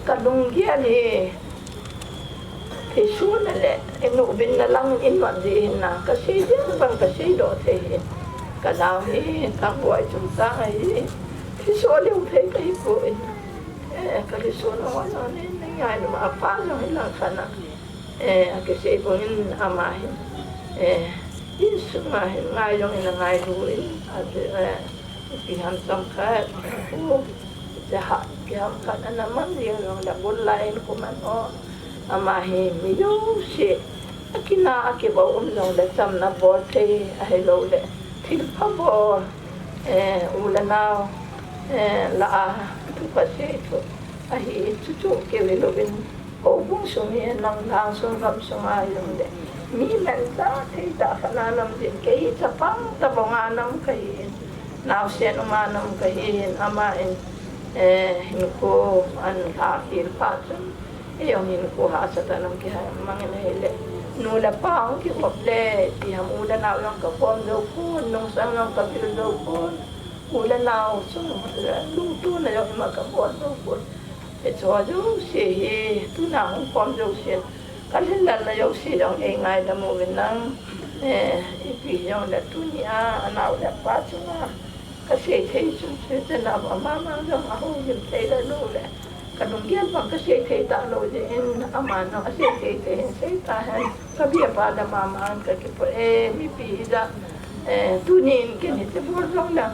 ka lunggel hi Theisohna le, inu binna lang in mat ding ahin na, ka sei ding bang ka seidoh thei ahin. Ka nao hi, Thangboi chungchang ahi. Theisoh leu thei ka hi poi. Eh, ka theisohna ho jong nei, nei ngailu ma, apa jong hi lang khat na. Eh, a kisei bang in ama hin. Eh, insunga hin ngai jong in a ngailu in, a, eh, ipi ham chomkhat. Jaha, kiham khat ana mang jing jong le, bul lai in kuman o. Ama hi mi jouse, akina, akibou um jong le, chamna bol thei, ahilou le, thilpha bol, eh, u le nao, eh, lah a, thupha sei thu, ahi, chuchu keu hilou in, houbung sung hi, nang lhang sung, gam sung a hilou le, mi manchah thei tah khat na nam jin, kei hi chapang tabang a nam ka hi in, naosen um a nam ka hi in, ama in, eh, hinkho an lha khel phat chun, ei jong hinkho hahsatah a nam kihei mang in ahile, nu le pa hung kihop le, ipi ham u le nao jong ka khom jou pon, nungsang jong ka vil jou pon, u le nao chung, eh, lungtona jong ima ka bol jou pon. Hiche ho jouse hi, tuna hung khom jousen, ka lhinlelna jouse jong ei ngaidam uvin lang, eh, ipi jong le tuni a, anao le apa chunga, ka sei thei chu, chu te na ba mama jong a houlim thei le lou le, ka lunggel bang ka sei thei talou jeh in, aman jong a sei thei thei in sei tahen, ka bia pa le mama in ka kipah e, mipi hijat, eh, tuni in ken hiti bol jong le,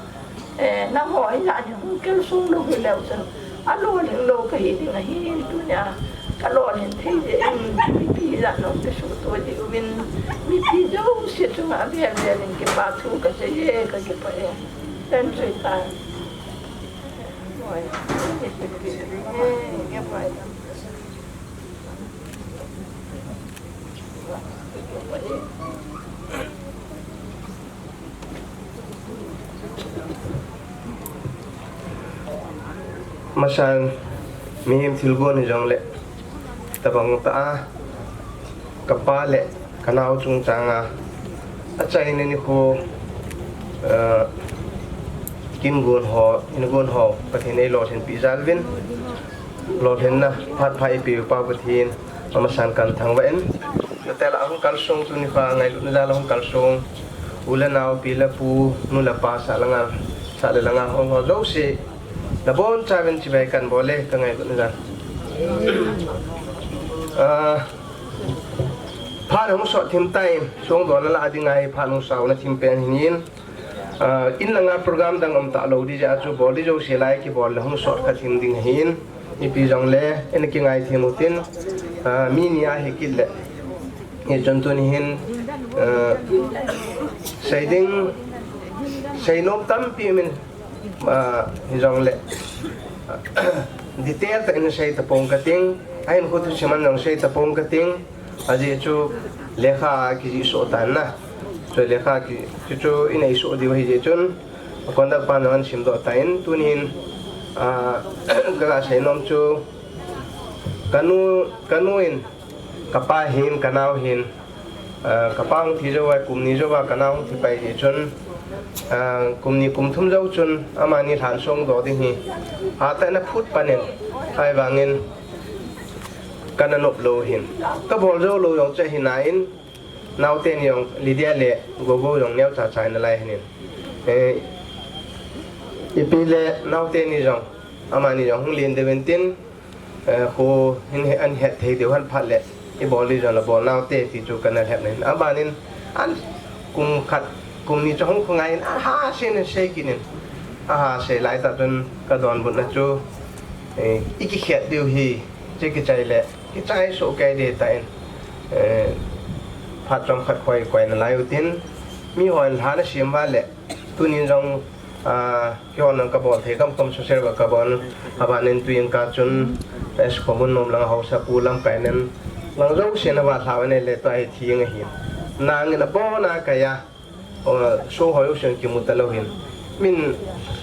Eh, nangho hijat hi hung kalsong lou hileu chun, alolhing lou kahi ding ahi, tunia kalolhin thei jeh in, mipi hijat nong kisuhto jeh uvin, mipi jouse chunga avel vel in kipa thu kasei e, ka kipah e. Thank you tai. Oi. Eh, kipah e. Masan, mihem thilgon hijongle, tabang tah a, kapa le kanao chungchang a, achaina nikho, eh, kin gon ho, in gon ho, Pathen in eilolhinpi jal uvin, lolhinna phat pha eipeu pa Pathen, amasan kathangvah in, nate lah a hung kalsong tuni kho a ngailutna jal a hung kalsong, u le nao, pi le pu, nu le pa, sah le ngal, sah le ngal hung ho jouse, nabonchauvin chibai kabol e, kangailutna jal. Ah, phat hung sot thim tai, songdohna lah a ding ahi, phat hung sauna thim pen hin in. Ah, in langa program dang um talou ding jeh a chu bol ding jouse lai kibol le hung sot kha thim ding ahin, ipi jongle in kingai thim utin, ah, mi ni ahi kit le. Hichun tuni hin, ah, sei ding, seinom tampi min, ah, hijongle, detail tah in sei tapong kating, ahin khu thusim a jong sei tapong kating, ajeh chu lekha kijih soh tan na. Chu lekha ki, chu chu inei soh diu ahi jeh chun, conduct pan jong ahin simdoh tan, tuni hin, ah, kaga seinom chu, kanu, kanu in, kapa hin, kanao hin, ah, kapa hung thi jou a, kum ni jou a, kanao hung thi pai jeh chun, ah, kum ni kum thum jou chun, amani lhan songdoh ding hi, hatah in aphut pan in, ahivangin, kana nop lou hin. Kabol jou lou jong chu ahi nan, naote ni jong Lydia le Gogo jong neocha cha in alai hin. Eh, ipi le naote ni jong, amani jong hung len deuh intin, eh, khu hin he, ahin het thei deuh han phat le, ibol ding jong le bol naote ti chu kana lhep nan. Abanin, an kum khat, kum ni chu hung khu ngai in, aha sei in sei kit in. Aha sei lai tah chun kadonbutna chu, eh, ikikhet diu hi, che kichai le, kichai soh kei ding tah in, eh, phat chomkhat khoi koi nalai utin, mihon lhan asem uva le, tunin jong, ah, keihon jong kabol thei kamkom social work kabol, abanin tuin ka chun, S Khomun nom lang haosapu lamkai nen, lang jousen avalhau ne le tua hi thi ahi. Nangin abon a kaiya, o, so hoi u sen kimu talou hin. Min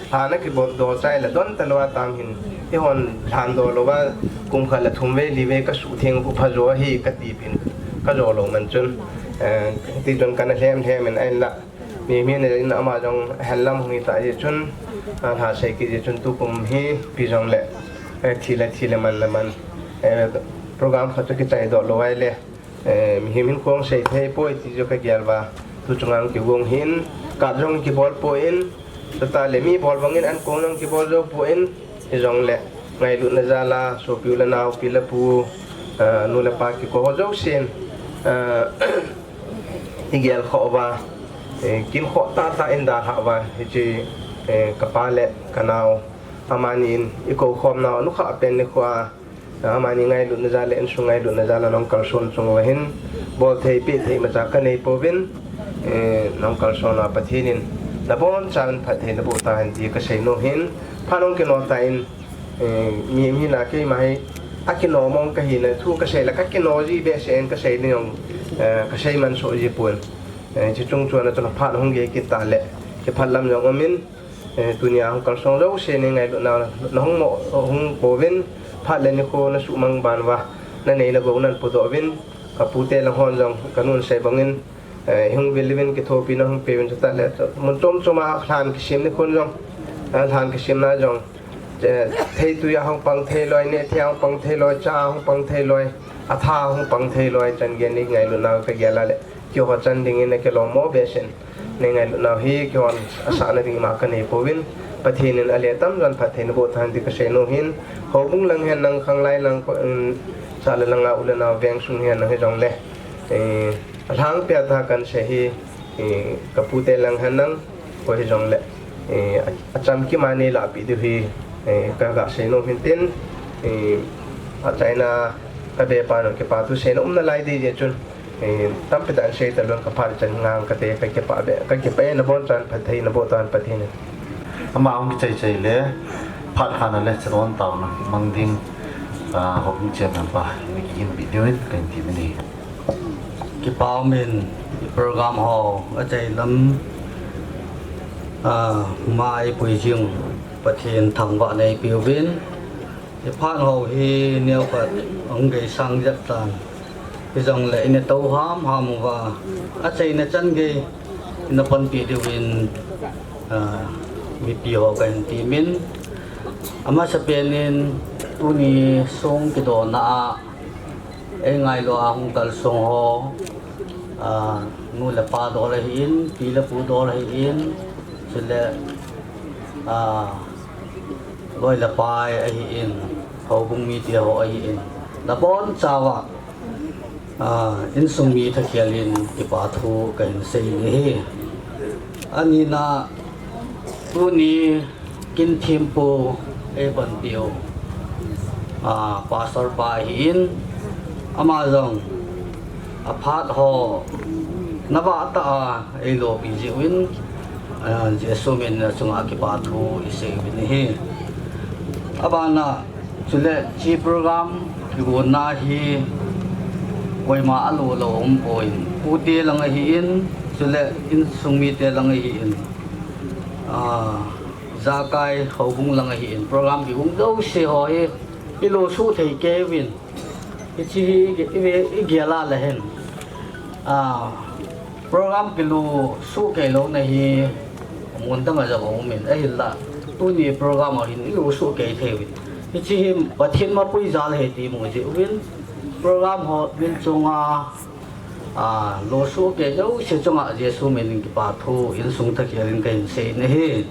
lhan a kibol dol chai le don talou a tam hin. Eihon lhan dol lou a kum khat le thum vei li vei kasuh theng u pha jo hi kati pin. Kajo lou man chun. Eh, ti chun kana lhem lhem in ahin la. Mi, mi ne in ama jong hel lam hung hi ta jeh chun. A lha sei kit jeh chun tukum hi ipi jongle. Eh, thi le thi le man le man. Eh, program khat chu kichai doh lou ai le. Eh, mihem hin kong sei thei poi ti chu kagel uva. Tu chunga kigong hin, kap jong kibol poi, chutah le mi bol bangin an kong jong kibol jou poi, hijongle ngailutna jal a, sopi u le nao, pi le pu, eh, nu le pa kikou ho jousen, eh, igel khoh uva, eh, kin khoh tah tah in dalhah uva, hiche, eh, kapa le kanao, amani in ikou khom nau, anukhah pen nikho a, amani ngailutna jal le, insung ngailutna jal a nahung kalson chung uva hin, bol thei, pe thei imacha kanei pouvin, eh, nahung kalson uva Pathen in, nabon chauvin phatthei naboh tahen ti kasei nom hin, phat hung kino tan, eh, mi, mi na keima hi, akino mong kahi na, thu kasei le kakino ji behseh in kasei ding jong, eh, kasei man soh ji pon. Eh, hiche chung chon a chun phat hung gei kit ta le, kiphat lam jong um in, Eh, tunia hung kalsong jouse nei ngailutna, nahung mo, hung pouvin, phat le nikho nasuhmang ban uva, nanei nagou nahin podoh uvin, kapute lang hon jong, kanun sei bangin, eh, hung vil uvin, kithopina hung peuvin, chutah le, mun chom chom a lhan kisem nikhon jong, eh, lhan kisemna jong, eh, theitui a hung pang thei loi, nehthei a hung pang thei loi, cha a hung pang thei loi, atha a hung pang thei loi, chan gei nei ngailutna kagel a le, keiho chan dingin akilom mo behseh in. Nei ngailutnau hi keihon asahna ding ima kanei pouvin, Pathen in ale tamjon phatthei naboh tahen ti kasei nom hin, houbung lang hen lang, khanglai lang, ko, um, sah le langa u le nao veng sung hen lang hijongle, eh, alhangpia tah kahin sei hi, eh, kapute lang hen lang, koi hijongle, eh, a, achamkim a nei lahpeh diu hi, eh, kaga sei nom hin tin, eh, achaina kabepa jong kipa thu seina umna lai ding jeh chun, Eh, tampi tah in sei talou, kaphat chan ngang kate, kakipah be, kakipah e, nabon chauvin phatthei naboh tahen Pathen in. Ama hung kichai chai le, phat khat na le, chadon taona mang ding, ah, houbung chairman pa, nei kihinpeh diuvin, kahin temin ahi. Kipa umin, i program ho, achai lam, ah, mai pui jing, Pathen thangvahna eipeuvin, I phat ho hi neokhat hung gei sang jep tan. Hijongle ina tou ham ham uva, achaina chan gei ina panpi diuvin, ah, mipi ho kahin temin. Amasapen in tuni song kidona a, eingailu a hung kalsong ho, ah, nu le pa dol ahin, pi le pu dol ahin, chule, ah, loi le pai ahin, houbung mite ho ahin, nabon chauva, ah, insung mi thakhel in kipa thu kahin sei in ahi. Anina, Tuni kin thempu eipanpiu, ah, pastor pa ahin, ama jong aphat ho navah tah a eilopi jeh uvin, ah, Jesu min a chunga kipa thu isei uvin ahi. Abana chule hiche program kigonna hi koima alo lou umpon, pute lang ahin, chule insung mite lang ahin, ah, jakai houbung lang ahin, program kigong jouse ho hi ilo suh thei kei uvin. Hiche hi i, i, igel a le hin, ah, program kilo suh kei louna hi mun dang a jong aumin, ahinla tuni program a hin ilo suh kei thei uvin. Hiche hi Pathen mapui jal ahi ti mu jeh uvin, program ho min chunga, ah, lo suh kei jouse chunga Jesu min in kipa thu insung thakhel in kahin sei ahi.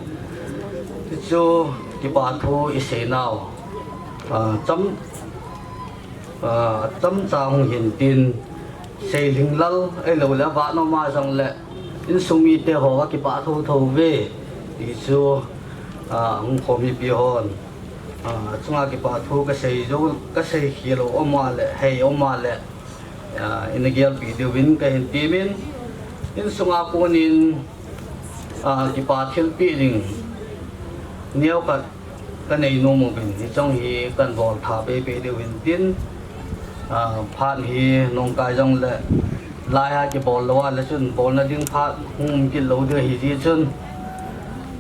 Hichu kipa thu isei nau, ah, cham, ah, chomcha hung hin tin, Seilhing Lal ahilou le Vanom a jong le insung mite ho akipa thotho uve ti chu, ah, hung khom mipi hon, ah, chunga kipa thu kasei jou, kasei khel u um a le, hei um a le, ah, ina gelpeh diuvin kahin temin, insunga konin, ah, kipa thilpeh ding neokhat kanei nom uvin, hiche hi kahin bol tha peipei diu hin tin, ah, phat hi nungkai jong le lai a kibol lou a le chun bolna ding phat hung um kit lou ding ahi jeh chun,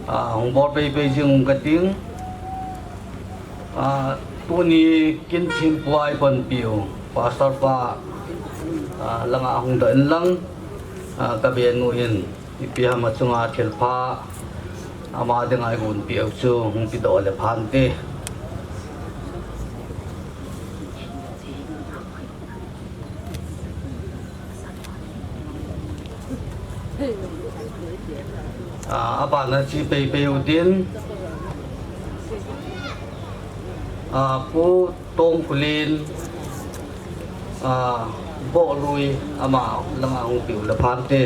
ah, hung bol peipei jing ung kating. Ah, tuni kin thempu eipanpiu pastor pa, ah, langa hung doh in lang, ah, kabe nu in, ipi ham a chunga thilpha ama dinga eigonpeh u chu hung pedoh le phante. Ah, abana che peipei u tin, ah, Pu Tongkhulen, ah, Bohlui, ama langa hung peh u le phante.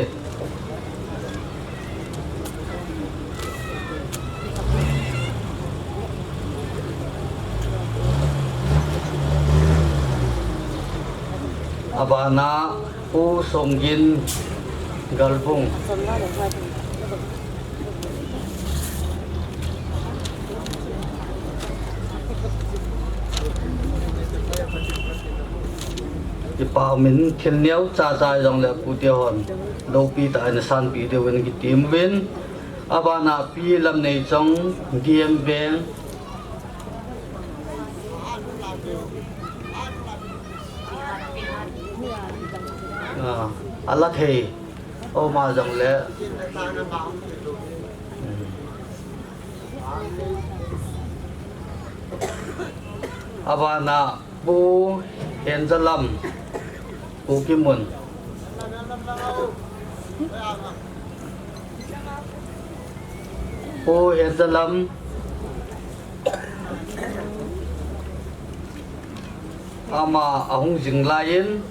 Abana Pu Somgin, Galvung. Kipa umin, thil neocha cha jong le pute hon loupi tah in asanpeh diuvin kitem uvin. Abana Pi Lamneichong, D M Veng. Ah, ala thei. Oma jong le. Hmm. Abana Pu Henjalam, Kukimun. Pu Henjalam, ama ahung jing laiyin,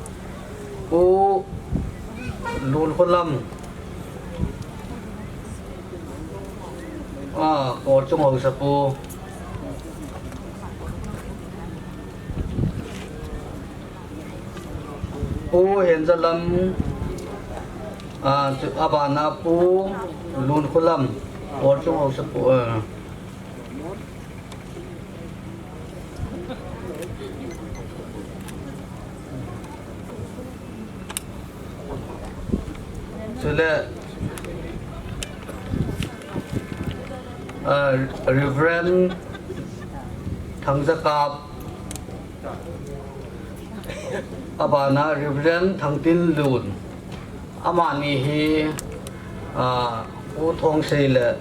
Pu Lunkholam, ah, Kolchung Haosapu. Pu Henjalam, ah, chu abana Pu Lunkholam, Kolchung Haosapu, ah. Chule, ah, Reverend Thangjakap, abana Reverend Thangtinlun, amani hi, ah, Pu Thongsei le,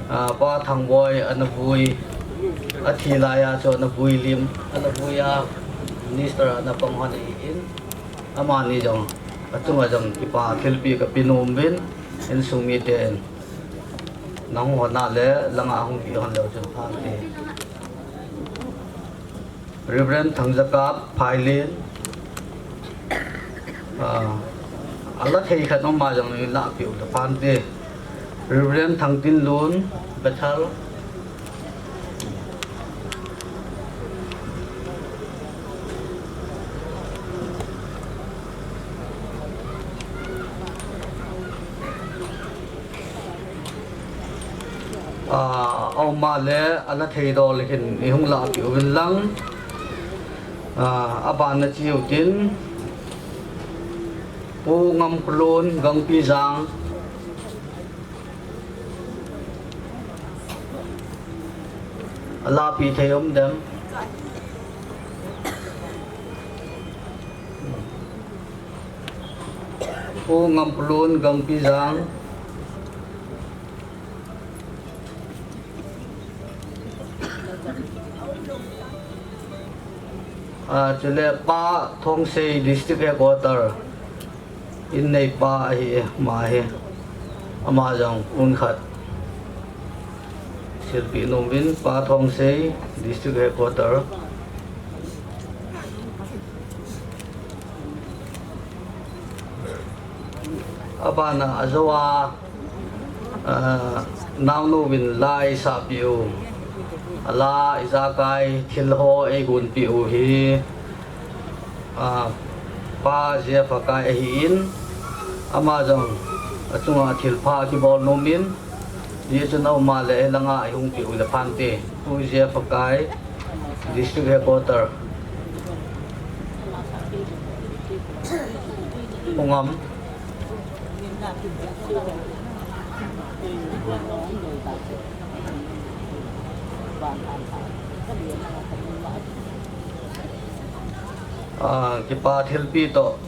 ah, Pa Thangboi ana vui, athi laiya chu ana vui lim, ana vui a, minister ana pang hon ahin, amani jong, achunga jong kipa thilpeh kape nom uvin, insung miten, nahung hon a le, langa hung peh hon leu chun phante. Reverend Thangjakap, Phailen, ah, ala thei khat um a jong neilah peh u le phante. Reverend Thangtinlun, Bethel. Ah, auma le, ala thei dol hin, i hung lahpeh uvin lang. Ah, aban na chi u tin. Pu Ngamkholun, Gangpijang. Alahpi thei um dem? Pu Ngamkholun, Gangpijang. Ah, chule Pa Thongsei, District Headquarter. In neipa ahi e, ama hi. Ama jong un khat silpeh nom uvin, Pa Thongsei, District Headquarter. Abana ajou a, ah, naonu vin la eisahpeh u. Ala ijakai thil ho eigonpeh u hi. Ah, Pa J F Hakai ahin, ama jong achunga thilpha kibol nom in, hijeh chun auma le, eh, langa eihung peh u le phante. Pu J F Hakai, District Headquarter. Pu Ngam. Ah, kipa thilpeh toh.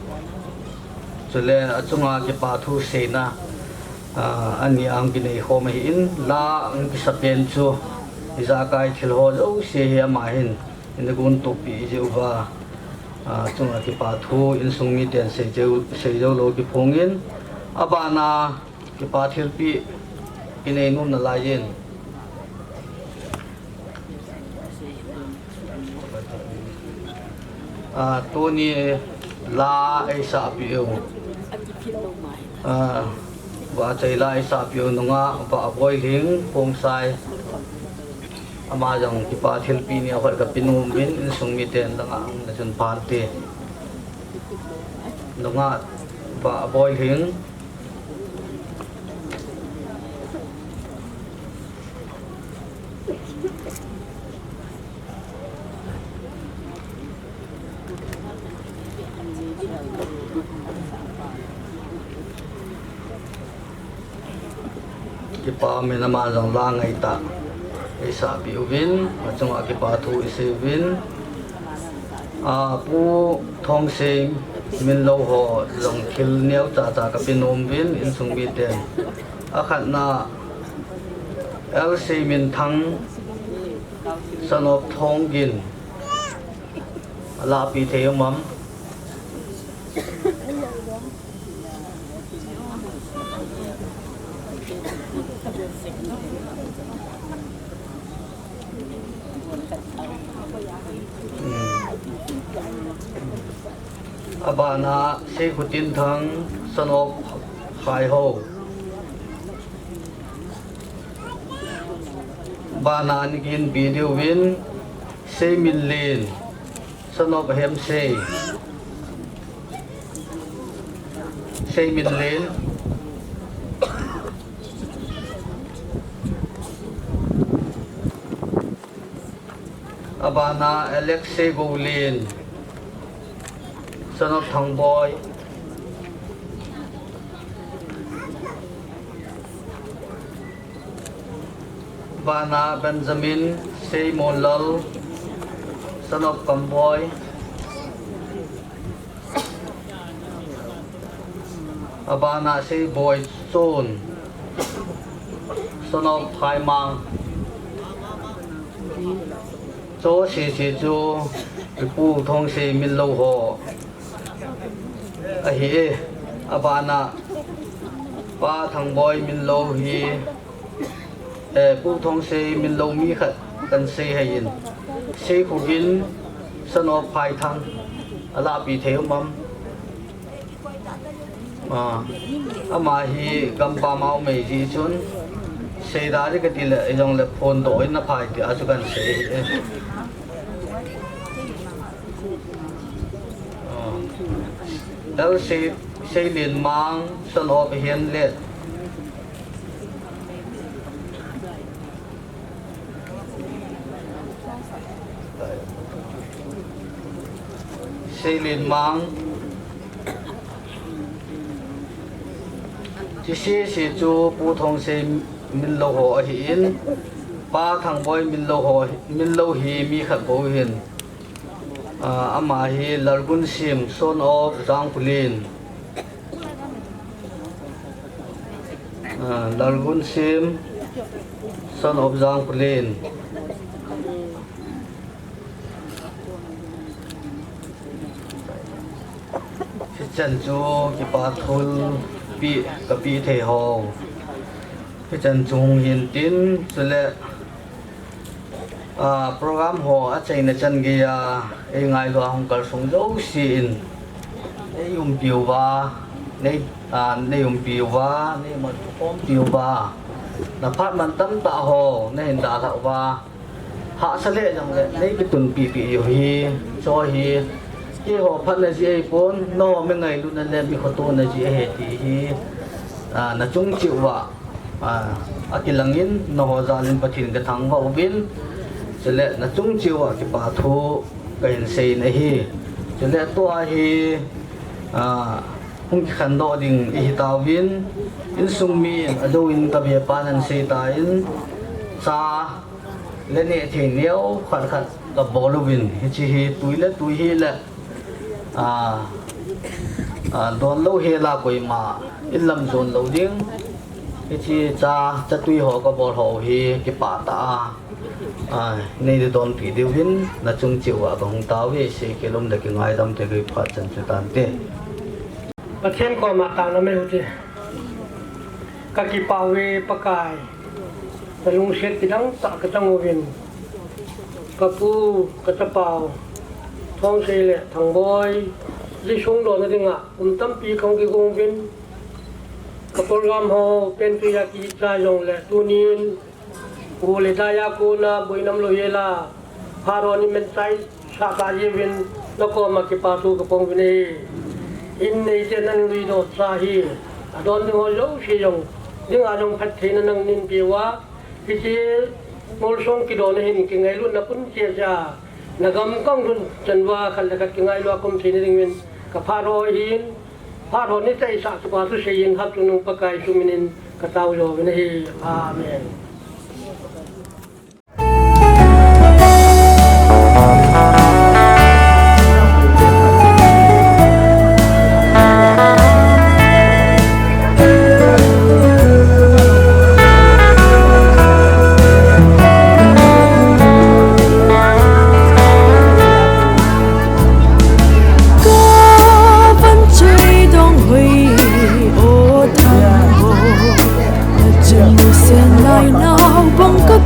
Chule achunga kipa thu seina, ah, ani a hung kinei khom ahin, la hung kisa pen chu ijakai thil ho jouse hi ama hin eina gontoh peh jeh uva, ah, achunga kipa thu insung miten sei jou, sei jou lou kiphong in, abana kipa thilpeh kinei nom nalai in. Ah, tuni la eisahpeh u. Ah, vahchoi la eisahpeh u nungah Vahboilhing Khongsai. Ama jong kipa thilpeh ni a hoi kape nom uvin, insung miten langa hung na chun phante. Nungah Vahboilhing. Kipa min ama jong la ngaitah eisahpeh uvin, achunga kipa thu isei uvin. Ah, Pu Thongsei min lou ho jong thil neocha cha kape nom uvin, insung miten. Akhatna, L Seiminthang, son of Thonggin, alahpi thei um am? Abana, Seikhotinthang, son of Khaihou. Abana, Nigin Bidiuvin, Seiminlen, son of Hemsei. Seiminlen. Abana, Alex Seigoulen, son of Thangboi. Abana, Benjamin Seimonlal, son of Kamboi. Abana, Seiboichon, son of Phaimang. Chu sese chu Pu Thongsei min lou ho ahi e. Abana, Pa Thangboi min lou hi, eh, Pu Thongsei min lou mi khat kan sei hei in. Seikhogin, son of Phaithang, alahpi thei um am? Ah, ama hi gampam a um ahi jeh chun, Seida di kati le, ijong le phone to in na phai ti asu kan sei. L sei, Seilin Mang, son of Henlet. Seilin Mang. Hiche C C chu Pu Thongsei Minlo ho ahin, Pa Thangboi Minlo ho, Minlo hi mi khat bou ahin. Ah, ama hi Lalgunsim, son of Jangkhulen. Ah, Lalgunsim, son of Jangkhulen. Hichan chu kipa thulpeh kapeh thei ho. Hichan chu hung hin tin, chule, ah, program ho achaina chan geiya eingailu a hung kalsung jouse in, nei umpi uva, nei, ah, nei umpi uva, nei mankhompi uva, na phat man tamtah ho nahin dalhah uva, hahsa le jongle nei kitunpi peh u hi, chu hi keiho phatna jeh ahipon, nangho mi ngailutna le mi khotohna jeh ahi ti hi, ah, nachung cheh uva, ah, akilangin nangho jal in Pathen kathangvah uvin, chule nachung cheh uva kipa thu kahin seiyin ahi. Chule tua hi, ah, hung kikhandoh ding ihi tauvin, insung mi in ajouvin kavepa nan seitan, cha le nehthei neokhat khat kabol uvin, hiche hi twi le twi hile, ah, ah, donlou hela koima in lam jon lou ding. Hiche cha, chatwi ho kabol ho hi kipah tah a, ah, nei donpi diuvin nachung cheh uva kahung tauve, seikhel umle kingaidam thei gei phat chan chu tante. Pathen koma taona meiyu te. Kakipah uve Pakai. Nalungset kidang tah kachang uvin, kapu, kachapau Thongsei le Thangboi, hiche songdohna dinga kum tampi kahung kigong uvin, ka program ho pentwi a kicha jongle tunin, u le dai a kona boina umlou hela, phat ho ni mensah sah tah jiuvin, nakoma kipa thu kaphong uvin ahi. In neiten nalui doh cha hi, adon ding ho jouse jong dinga jong phattheina nangin neipe uva, hiche molsom kidona hin kingailutna pun cheh cheh a, nagam kahung lhun chan uva khat le khat kingailu a kaum theina dingin, ka phat ho hin, phat ho ni chaisah chu kathusei in, Hatchungnung Pakai Jesu minin katao jouvin ahi. Amen. Ka van choi dong hui o thang ho, na chin sen lai nau bang ka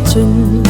chun